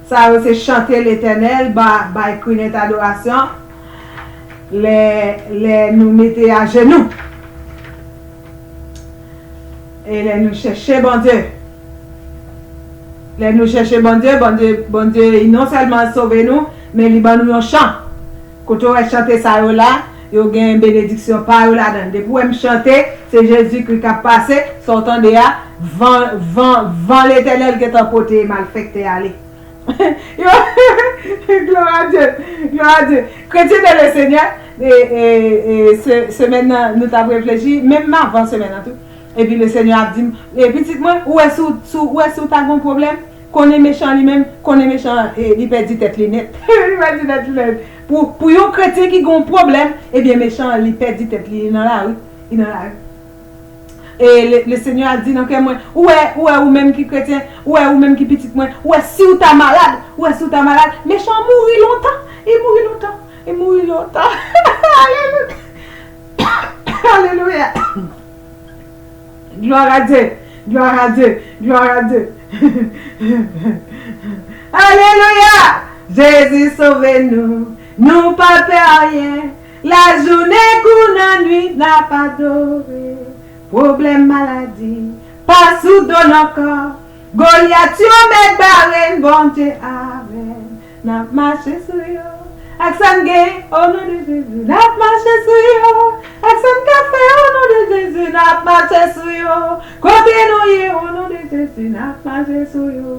Sa yo se chante Letènèl, ba, bay Kwinet adorasyon. Lè, lè nou mete ajenou. E lè nou chèche Bondye. Lè nou chèche Bondye, Bondye, Bondye, li non sèlman sove nou, men li ban nou yon chan. Kote w wè chante sa yo la, yo gen benediksyon pa yo ladan l. Depi w wè m chante, se Jezikri k ap pase, sa w tande a, Van, van, van Letènèl gentan pote malfektè ale. Yo, gloire à Dieu, gloire à Dieu. Kretyen de le Senyè, e, e, e, se, semèn nan, nou t ap reflechi, menm avan semèn nan tou. Epi le Senyè ap di m, e pitit mwen, ou wè si w, si w, ou wè si w ta gon pwoblèm, konnen mechan li menm, konnen mechan, e, li pèdi tèt li nèt. Li pèdi tèt li nèt. Pou, pou yon kretyen ki gon pwoblèm, ebyen mechan li pèdi tèt li, li nan lari, li nan lari. E le, le Senyè a di nan kè mwen, ou wè, ou wè ou menm ki kretyen, ou wè ou menm ki pitit mwen, ou wè si w ta malad, ou wè si w ta malad, mechan mouri lontan, li mouri lontan, li mouri lontan. Alelouya. Alelouya. Gloire à Dieu, gloire à Dieu, gloire à Dieu. Alelouya. Jezi sove nou, nou pa pè anyen. Lajounen kou nan nwit n ap adore. Pwoblèm maladi pa sou do n ankò. Golyat yo mèt bare n, Bondye avè n. N ap mache sou yo. Ak sa n gen, o non de Jezi, n ap mache sou yo. Ak sa n ka fè, o non de Jezi, n ap mache sou yo. Kote nou ye, o non de Jezi, n ap mache sou yo.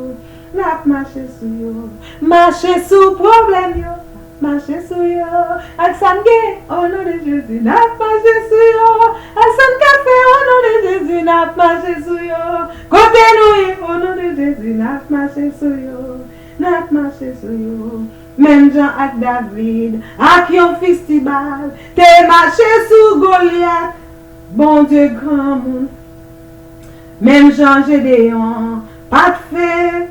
N ap mache sou yo. Mache sou pwoblèm yo. Mache sou yo. Ak sa n gen, o non de Jezi, n ap mache sou yo. Ak sa n ka fè, o non de Jezi, n ap mache sou yo. Kote nou ye, o non de Jezi, n ap mache sou yo. N ap mache sou yo. Menm jan ak David, ak yon fistibal, te mache sou Golyat, Bondye granmoun. Menm jan Jedeyon pa t fè,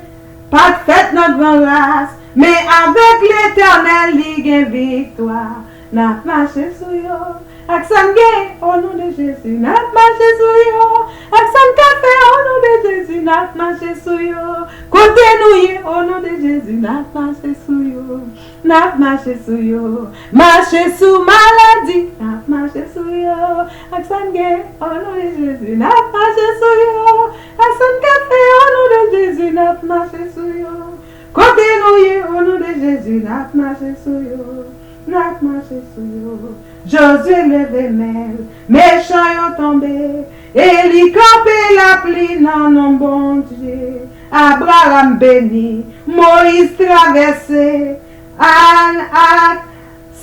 pa t fèt nan gran ras, men avèk Letènèl li gen viktwa. N ap mache sou yo. Ak sa n gen, o non de Jezi, n ap mache sou yo. Ak sa n ka fè, o non de Jezi, n ap mache sou yo. Kote nou ye, o non de Jezi, n ap mache sou yo. N ap mache sou yo. Mache sou maladi, n ap mache sou yo. Ak sa n gen, o non de Jezi, n ap mache sou yo. Ak sa n ka fè, o non de Jezi, n ap mache sou yo. Kote nou ye, o non de Jezi, n ap mache sou yo. N ap mache sou yo. Jozye leve men l, mechan yo tonbe, e li kanpe lapli nan non Bondye. Abraram beni, Moyiz travèse, Ann ak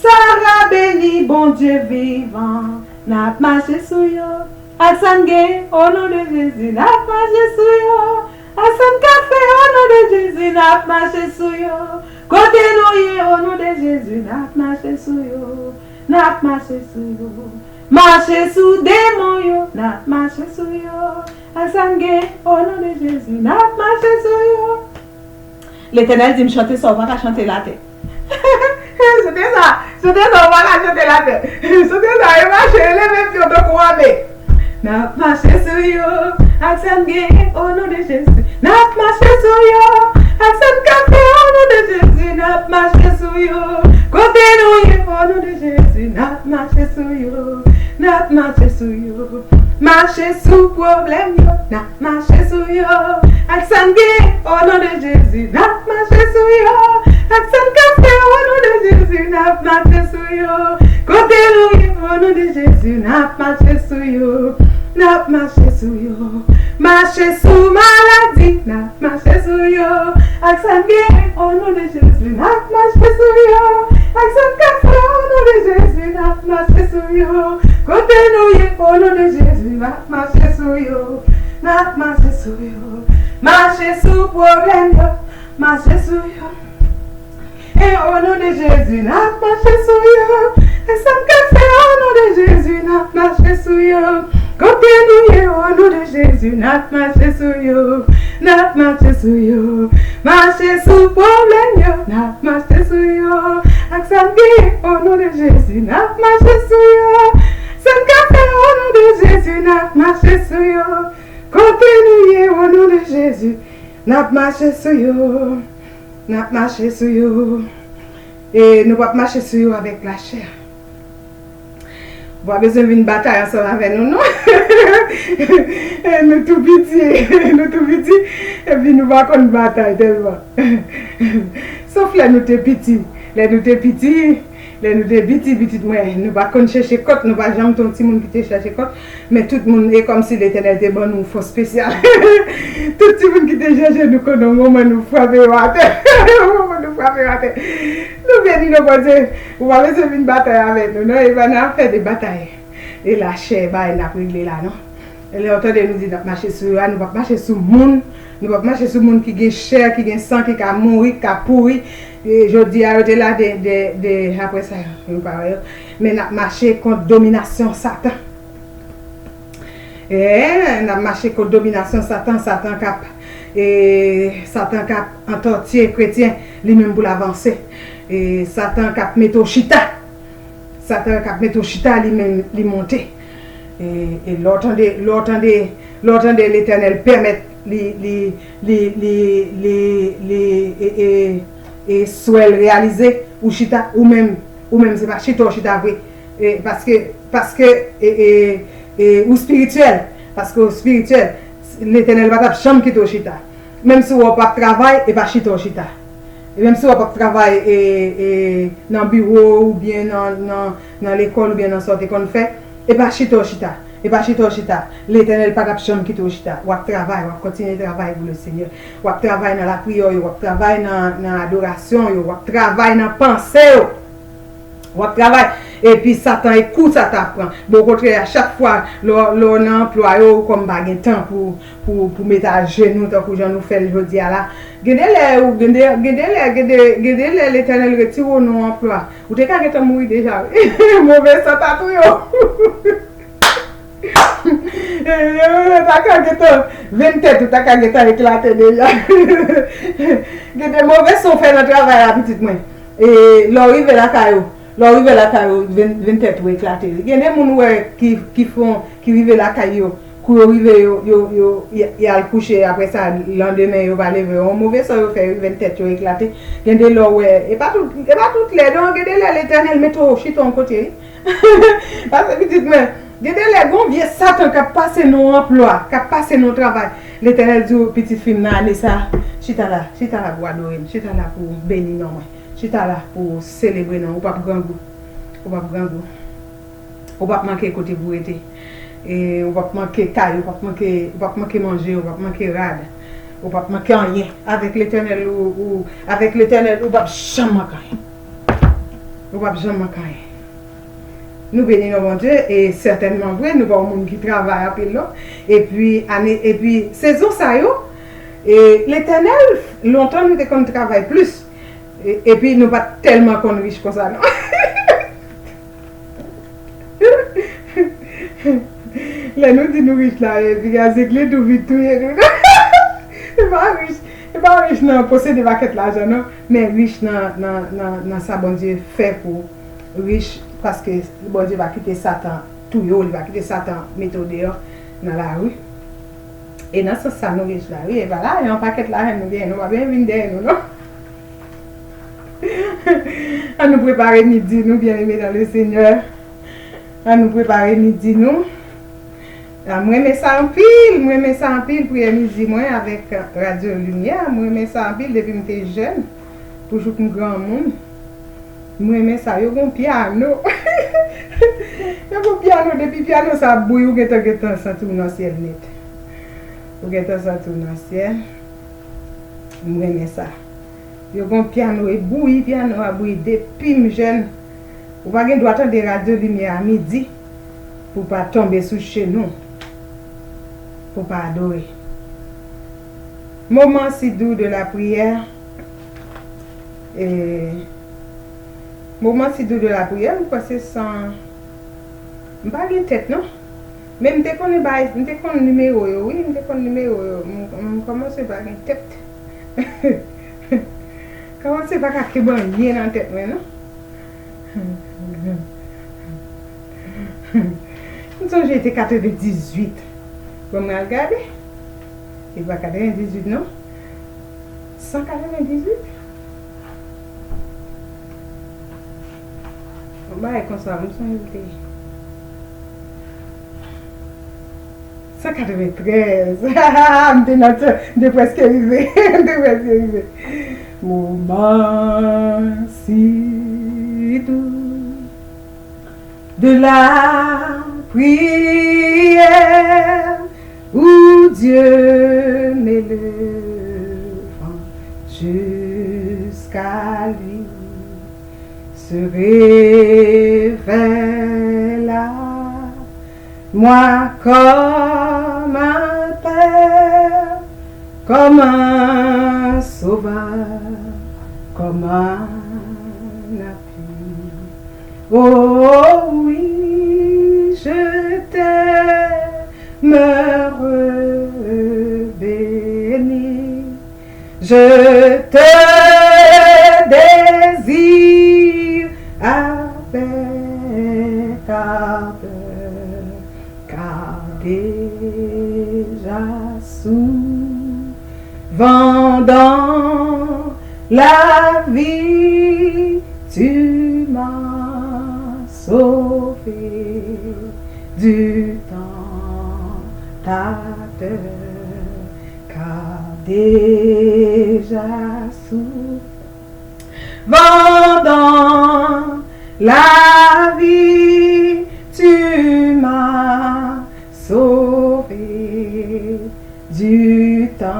Sara beni, Bondye vivan. N ap mache sou yo. Ak sa n gen, o non de Jezi, n ap mache sou yo. Ak sa n ka fè, o non de Jezi, n ap mache sou yo. Kote nou ye, o non de Jezi, n ap mache sou yo. N ap mache sou yo. Mache sou demon yo, n ap mache sou yo. Ak sa n gen, o non de Jezi, n ap mache sou yo. Letènèl di m chante sa, ou pa ka chante l atè. Chante sa, chante sa, ou pa ka chante l atè. Chante sa, e mache, e leve pye w tankou ame. N ap mache sou yo, ak sa n gen, o non de Jezi. N ap mache sou yo, ak sa n ka fè, o non de Jezi. N ap mache sou yo, kote nou ye, o non de Jezi. N ap mache sou yo, n ap mache sou yo. Mache sou pwoblèm yo, n ap mache sou yo. Ak sa n gen, o non de Jezi, n ap mache sou yo. Ak sa n ka fè, o non de Jezi, n ap mache sou yo. Kote nou ye, o non de Jezi, n ap mache sou yo. N ap mache sou yo. Mache sou maladi, n ap mache sou yo. Ak sa n gen, o non de Jezi, n ap mache sou yo. Ak sa n ka fè, o non de Jezi, n ap mache sou yo. Kote nou ye, o non de Jezi, n ap mache sou yo. N ap mache sou yo. Mache sou pwoblèm yo. Mache sou yo. E o non de Jezi, n ap mache sou yo. E sa n ka fè, o non de Jezi, n ap mache sou yo. Kote nou ye, o non de Jezi, n ap mache sou yo. N ap mache sou yo. Mache sou pwoblèm yo, n ap mache sou yo. Ak sa n gen, o non de Jezi, n ap mache sou yo. Sa n ka fè, o non de Jezi, n ap mache sou yo. Kote nou ye, o non de Jezi, n ap mache sou yo. N ap mache sou yo. E nou p ap mache sou yo avèk lachè. Ou pa bezwen vin batay ansanm avè nou, non. E nou tou piti, nou tou piti, epi nou pa konn batay tèlman. Sof lè nou te piti. Lè nou te piti, Lè nou te piti, pitit mwen, nou pa t konn chèche kont, nou pa janm te yon timoun ki te chèche kont, men tout moun, e kòmsi Letènèl te ban nou fòs espesyal. Tout timoun ki te chèche nou kont, yon moman nou frape yo atè. Yon moman nou frape yo atè. Nou beni non Bondye. Ou pa bezwen vin batay avèk nou, non. E pa nan afè de batay e lachè bagay n ap regle la, non. E lè w tande nou di n ap mache sou yo a, nou p ap mache sou moun, nou p ap mache sou moun ki gen chè, ki gen san, ki ka mouri, ki ka pouri. E jodi a, yo te la de, de, de, apre sa, nou pa wè yo. Men n ap mache kont dominasyon Satan. E, n ap mache kont dominasyon Satan, Satan k ap, e, Satan k ap antòtye kretyen, li menm pou l avanse. E, Satan k ap mete w chita. Satan k ap mete w chita, li menm, li monte. E, e lè w tande, lè w tande, lè w tande Letènèl pèmèt li, li, li, li, li, li, e, e, e, swè l reyalize, ou chita, ou menm, ou menm, se pa chita w chita vre. E, paske, paske, e, e, e, ou espirityèl, paske w espirityèl, Letènèl pa t ap janm kite w chita. Menm si w wè w p ap travay, e pa chita w chita. E menm si w p ap travay e, e, nan biwo oubyen nan, nan, nan lekòl oubyen nan sa w te konn fè, e pa chita w chita. E pa chita w chita. Letènèl pa t ap janm kite w chita. W ap travay, w ap kontinye travay pou Lesenyè. W ap travay nan lapriyè yo, w ap travay nan, nan adorasyon yo, w ap travay nan panse yo. W ap travay, epi Satan e kou Satan ap pran. Bon, okontrè, a chak fwa, lè w, lè w nan anplwa yo, ou kòm pa gen tan pou, pou, pou mete ajenou, tankou jan nou fè l jodi a la. Gen de lè, ou, gen de, gen de lè, gen de, gen de lè, Letènèl retire w nan yon anplwa. Ou te ka gentan mouri deja, wi. Move san ta touye w. Ou ta ka gentan, venn tèt ou ta ka gentan eklate deja. Gen de move san w fè nan travay la, pitit mwen. E lè w rive lakay ou, lè w rive lakay ou, venn, venn tèt ou eklate. Gen de moun ou wè ki, ki fon, ki rive lakay yo, kou yo rive, yo, yo, yo, y, y al kouche, apre sa, landemen, yo pa leve. Yon move san yo fè, wi, venn tèt yo eklate. Gen de lè w wè, e pa tout, e pa tout lè, non, gen de lè Letènèl mete w chita yon kote, wi. Paske pitit mwen, gen de lè, gon vye Satan k ap pase nan yon anplwa, k ap pase nan yon travay. Letènèl di w, pitit fi m, nan ane sa, chita la, chita la pou w adore m, chita la pou w beni non mwen, chita la pou w selebre non, ou p ap grangou, ou p ap grangou, ou p ap manke kote pou w rete, e ou p ap manke kay, ou p ap manke, ou p ap manke manje, ou p ap manke rad, ou p ap manke anyen. Avèk Letènèl, ou, ou, avèk Letènèl, ou p ap janm manke anyen. Ou p ap janm manke anyen. Nou beni non Bondye, e sètènman vre, nou pa yon moun ki travay anpil, non. Epi, ane, epi, sezon sa yo, e, Letènèl, lontan nou te konn travay plis. E, epi, nou pa t tèlman konn rich konsa, non. Lè nou di nou rich la, e, piga zegle tou vit touye nou. E pa rich, e pa rich nan posede pakèt lajan, non. Men rich nan, nan, nan, nan sa Bondye fè pou rich, paske Bondye pa kite Satan touye w, li pa kite Satan mete w deyò nan lari. E nan sans sa, nou rich la, wi, e pa la, yon pakèt lajan nou genyen, nou pa bezwen vin dèyè nou, non. An nou prepare midi nou, byeneme nan le Senyè. An nou prepare midi nou. Ah, mwen renmen sa anpil, mwen renmen sa anpil, priyè midi mwen avèk, euh, Radyo Limyè, mwen renmen sa anpil depi m te jèn, pou jouk m granmoun. Mwen renmen sa, yo gon pyano. Yo gon pyano, depi pyano sa ap bouyi, ou gentan, gentan santi w nan syèl nèt. Ou gentan santi w nan syèl. Mwen renmen sa. Yo gon pyano, e bouyi pyano a bouyi depi m jèn. Ou pa gen dwa tande Radyo Limyè a midi pou w pa tonbe sou chenou, pou w pa adore. Moment si doux de la prière. E, moment si doux de la prière, m kwè se san, m pa gen tèt, non. Men m te konnen bay, m te konn nimewo yo, wi, m te konn nimewo yo. M, m kòmanse pa gen tèt. Kòmanse pa ka kenbe anyen nan tèt mwen, non. M sonje te katrevendizuit. Bon, mwen al gade. E pa katrevendizuit, non. San katrevendizuit? Yon bagay konsa, m sonje l te. San katreventrèz. M te nan, m te prèske rive. M te prèske rive. Moman si dou. De la prière où Dieu m'élevant jusqu'à lui se révéla, moi comme un père, comme un sauveur, comme un appui. Oh oui, je t'aimerai béni. Je te désire avec ardeur, car déjà souvent dans la vie tu m'as sauvé du tentateur, car déjà souvent dans la vie tu m'as sauvé du tentateur,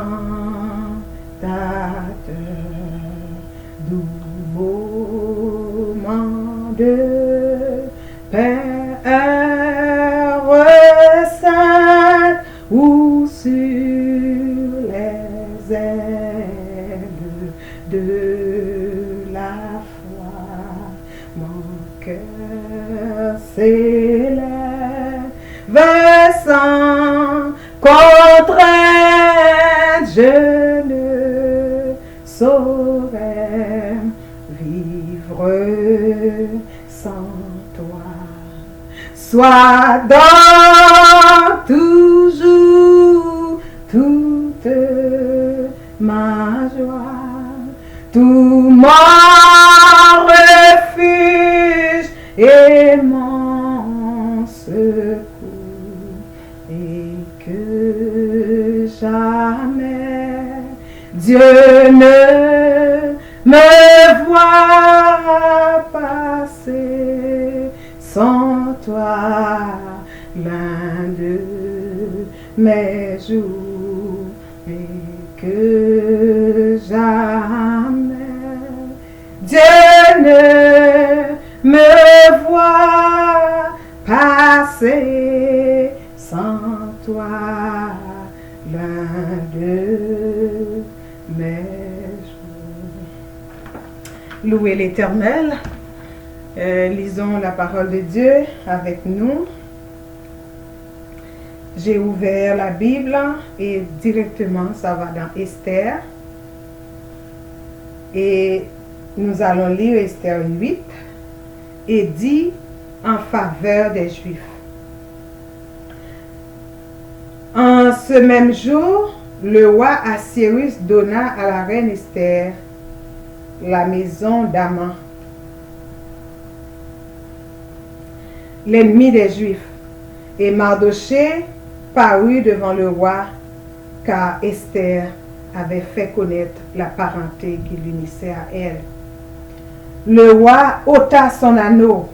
du moment de peur sainte, où sur les ailes de la foi mon cœur s'élève sans contrainte, je ne saurais vivre sans toi. Sois donc toujours toute ma joie, tout mon refuge et mon secours, et que jamais Dieu ne me voit passer sans toi l'un de mes jours, et que jamais Dieu ne me voit passer sans toi l'un de mes jours. Louez l'Éternel. Euh, lisons la parole de Dieu avec nous. J'ai ouvert la Bible et directement ça va dans Esther. Et nous allons lire Esther huit et dit en faveur des Juifs. En ce même jour, le roi Assuérus donna à la reine Esther la maison d'Aman, l'ennemi des Juifs, et Mardochée parut devant le roi, car Esther avait fait connaître la parenté qu'il unissait à elle. Le roi ôta son anneau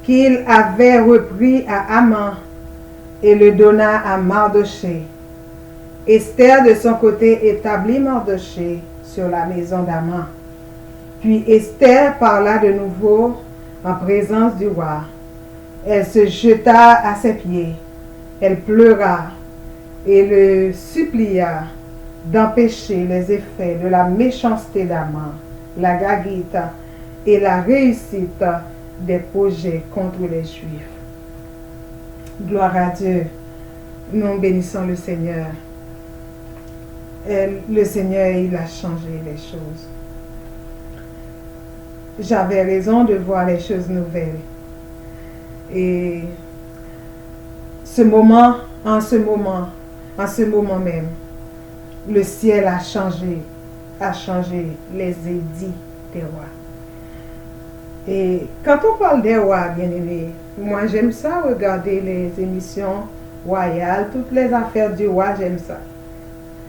qu'il avait repris à Aman et le donna à Mardochée. Esther, de son côté, établit Mardochée sur la maison d'Aman. Puis Esther parla de nouveau en présence du roi. Elle se jeta à ses pieds, elle pleura et le supplia d'empêcher les effets de la méchanceté d'Aman, l'Agagite, et la réussite des projets contre les Juifs. Gloire à Dieu. Nous bénissons le Seigneur. Et le Seigneur, il a changé les choses. J'avais raison de voir les choses nouvelles. Et ce moment, en ce moment, en ce moment même, le ciel a changé, a changé les édits des rois. Et quand on parle des rois, bien-aimés, moi j'aime ça regarder les émissions royales, toutes les affaires du roi, j'aime ça.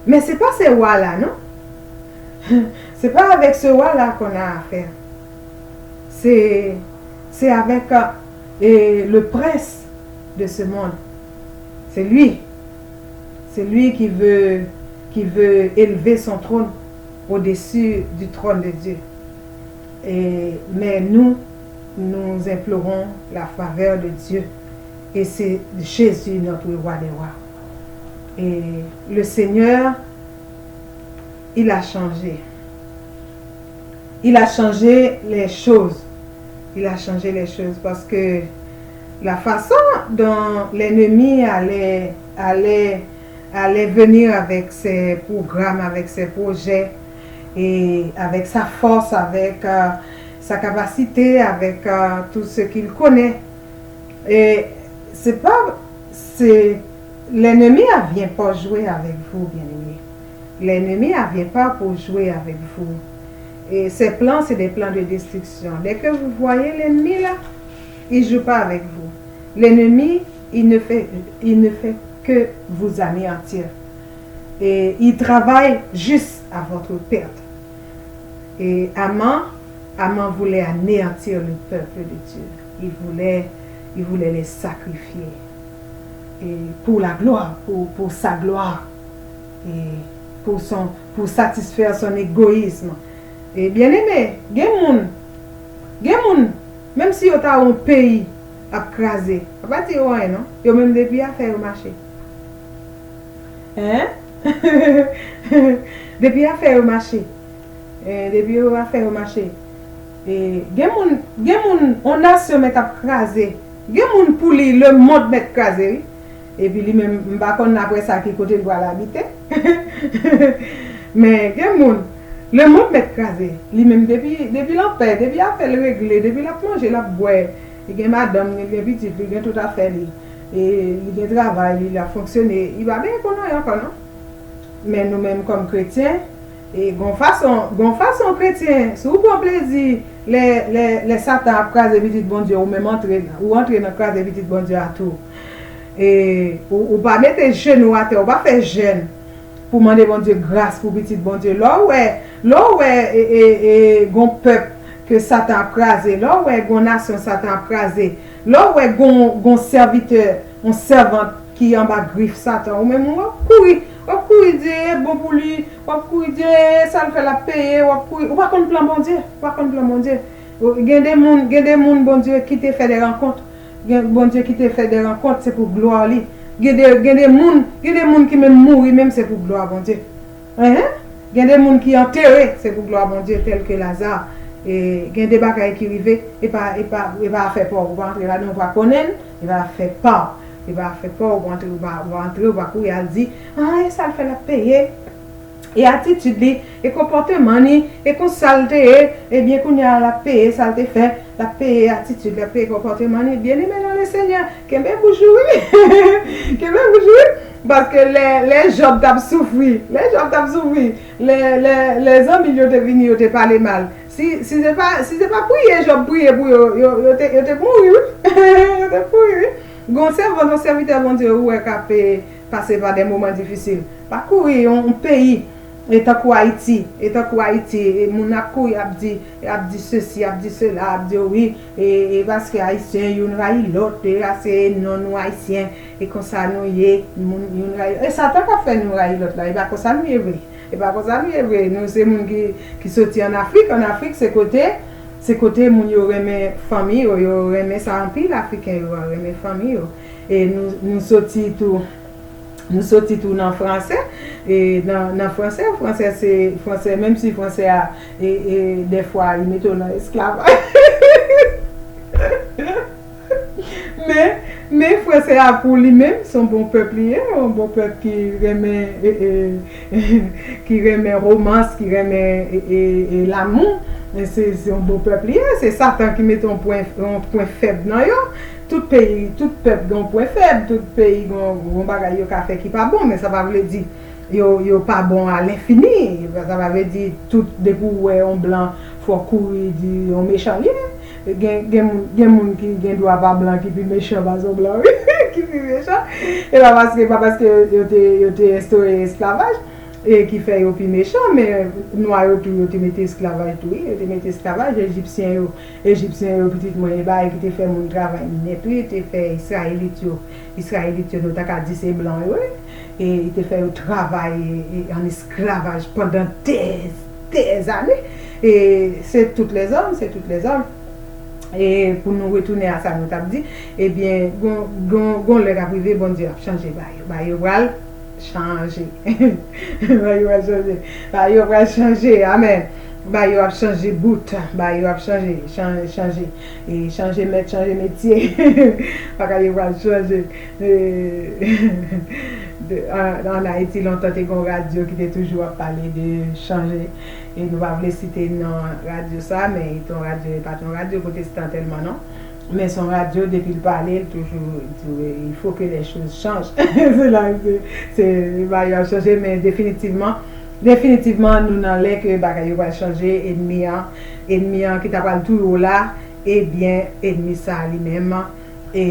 Mais c'est pas ces rois-là, non? C'est pas avec ce roi-là qu'on a affaire. C'est, c'est avec euh, Et le prince de ce monde, c'est lui. C'est lui qui veut, qui veut élever son trône au-dessus du trône de Dieu. Et, mais nous, nous implorons la faveur de Dieu. Et c'est Jésus, notre roi des rois. Et le Seigneur, il a changé. Il a changé les choses. Il a changé les choses parce que la façon dont l'ennemi allait, allait, allait venir avec ses programmes, avec ses projets, et avec sa force, avec euh, sa capacité, avec euh, tout ce qu'il connaît. Et c'est pas, c'est, l'ennemi ne vient pas jouer avec vous, bien-aimé. L'ennemi ne vient pas pour jouer avec vous. Et ses plans, c'est des plans de destruction. Dès que vous voyez l'ennemi là, il joue pas avec vous. L'ennemi, il ne fait, il ne fait que vous anéantir. Et il travaille juste à votre perte. Et Aman, Aman voulait anéantir le peuple de Dieu. Il voulait, il voulait les sacrifier. Et pour la gloire, pour, pour sa gloire. Et pour, son, pour satisfaire son égoïsme. E byeneme, gen moun, gen moun, menm si yo ta yon peyi ap kraze, yo pa di yo anyen non. Yo menm depi afè yo mache. Hein? Depi afè yo mache. Eh, depi yo afè yo mache. Eh, gen moun, gen moun, on nasyon mèt ap kraze. Gen moun pou li, lemonn mèt kraze, wi. Epi li menm, m pa konn apre sa ki kote l pral abite. Men gen moun, lemonn mèt kraze. Li menm depi, depi l anpè, depi afè l regle, depi l ap manje, l ap bwè, li gen madanm, li gen pitit, li gen tout afè li. E li gen travay li, l ap fonksyone, li pa benyen konn anyen ankò non. Men nou menm kòm kretyen, e gon fason, gon fason kretyen, si w pran plezi lè, lè, lè Satan ap kraze pitit Bondye, ou menm antre, ou antre nan kraze pitit Bondye a tou. E ou, ou pa mete jenou atè, ou pa fè jèn pou mande Bondye gras pou pitit Bondye. Lè w wè, lè w wè e, e, e, gon pèp ke Satan ap kraze, lè w wè gon nasyon Satan ap kraze, lè w wè gon, gon sèvitè, yon sèvant ki anba grif Satan, ou menm w ap kouri, w ap kouri di e bon pou li, w ap kouri di e sa l fè l ap peye, w ap kouri, ou pa konn plan Bondye, ou pa konn plan Bondye. Gen de moun, gen de moun Bondye kite fè de rankont, gen Bondye kite fè de rankont, se pou glwa li. Gen de, gen de moun, gen de moun ki menm mouri, menm se pou glwa Bondye. Enhen. Gen de moun ki antere, se pou glwa Bondye, tèl ke Laza. E gen de bagay ki rive, e pa, e pa, e pa afè pa w, ou pa antre ladan, ou pa konnen l, e pa afè pa w. E pa afè pa w, ou pa antre, ou pa, ou pa antre, ou pa kouri al di, ah, e sa l fè l ap peye. E atitid li, e konpòteman li, e konsa l te ye, ebyen kounye a l ap peye sa l te fè, l ap peye atitid, l ap peye konpòteman li. Byeneme nan le Senyè, kenbe bouch ou wi. Kenbe bouch ou wi. Paske lè, lè Jòb t ap soufri, lè Jòb t ap soufri, lè, lè, lè zanmi l yo te vini, yo te pale mal. Si, si se pa, si se pa priye Jòb priye pou yo, yo, yo te, yo te mouri wi. Yo te mouri wi. Gon sèvant, yon sèvitè Bondye ou wè k ap pase pa de moman difisil. Pa kouri yon, yon peyi, e tankou Ayiti, e tankou Ayiti, e moun ap kouri ap di, ap di sesi, ap di sela, ap di wi, e, e paske Ayisyen youn rayi lòt, e a se non nou Ayisyen, e konsa nou ye, moun youn rayi, e Satan k ap fè nou rayi lòt la, e pa konsa nou ye vre. E pa konsa nou ye vre. Nou se moun ki, ki soti ann Afrik. Ann Afrik, se kote, se kote moun yo renmen fanmi yo, yo renmen sa anpil, Afriken yo renmen fanmi yo. E nou, nou soti tou, nou soti tou nan franse. E nan, nan franse, franse se, franse, menm si franse a, e, e, dèfwa, li mete w nan esklavaj. Men, men franse a pou li menm, se yon bon pèp li ye, yon bon pèp ki renmen, e, e, ki renmen romans, ki renmen, e, e, e, lamou. E se, se yon bon pèp li ye, se Satan ki mete yon pwen, yon pwen fèb nan yo. Tout peyi, tout pèp gen yon pwen fèb, tout peyi gen yon, gen yon bagay yo ka fè ki pa bon, men sa pa vle di yo, yo pa bon a lenfini. Sa pa vle di tout, depi w wè yon blan, fò w kouri di yon mechan li ye. Gen, gen moun, gen moun ki gen dwa pa blan ki pi mechan pase yon blan, wi, ki pi mechan. E pa paske, pa paske yo te, yo te enstore esklavaj. e ki fè yo pi mechan, men nwa yo tou, yo te mete esklavaj tou, wi, yo te mete esklavaj, ejipsyen yo, ejipsyen yo, pitit mwen, e bagay ki te fè moun travay nèt, wi, te fè Izrayelit yo, Izrayelit yo, nou ta ka di se blan yo, wi, e li te fè yo travay e, e, an esklavaj pandan dè, dè zane, e se tout lèzòm, se tout lèzòm. E pou nou retounen a sa nou t ap di, ebyen, gon, gon, gon lè k ap rive, Bondye ap chanje bagay yo. Bagay yo pral chanje. Bagay yo pral chanje. Bagay yo pral chanje. Amèn. Bagay yo ap chanje bout. Bagay yo ap chanje. Chanje, chanje. E chanje mèt, chanje metye. Bagay yo pral chanje. E, de, an, an Ayiti, lontan te gon radyo ki te toujou ap pale de chanje. E nou pa vle site non radyo sa, men e te yon radyo, e pa te yon radyo pwotestan tèlman non. Men se yon radyo, depi l pale, l toujou di, il faut que les choses changent. Se la, se, se bagay yo ap chanje, men definitivman, definitivman, nou nan lè ke bagay yo pral chanje, enmi an, enmi an ki ta pral touye w la, ebyen, enmi sa a li menm, e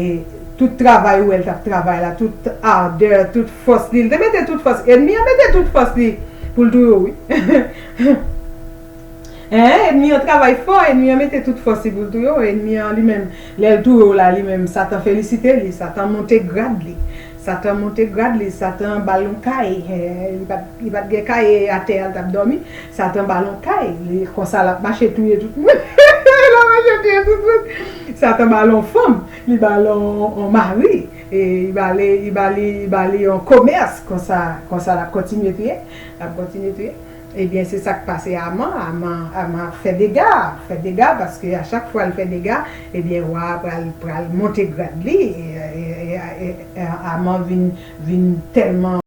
tout travay ou wè l t ap travay la, tout ardè, tout fòs li, li te mete tout fòs, enmi an mete tout fòs li pou l touye w, wi. Hein, enmi an travay fò, enmi an mete tout fòs li pou l touye w, enmi an li menm, lè l touye w la, li menm, Satan felisite li, Satan monte grad li, Satan monte grad li, Satan ba l yon kay, hein, li pa t, li pa t gen kay atè a, l t ap dòmi, Satan ba l yon kay, li, konsa l ap mache touye tout moun, l ap mache touye tout moun, Satan ba l yon fanm, li ba l yon, yon mari, e li ba li, li ba li, li ba li yon komès, konsa, konsa l ap kontinye touye, l ap kontinye touye. Ebyen, se sa k pase Aman. Aman, Aman fè dega, fè dega, paske a chak fwa l fè dega, ebyen, wa a pral, pral monte grad li. E, e, e, e, e, Aman vin, vin tèlman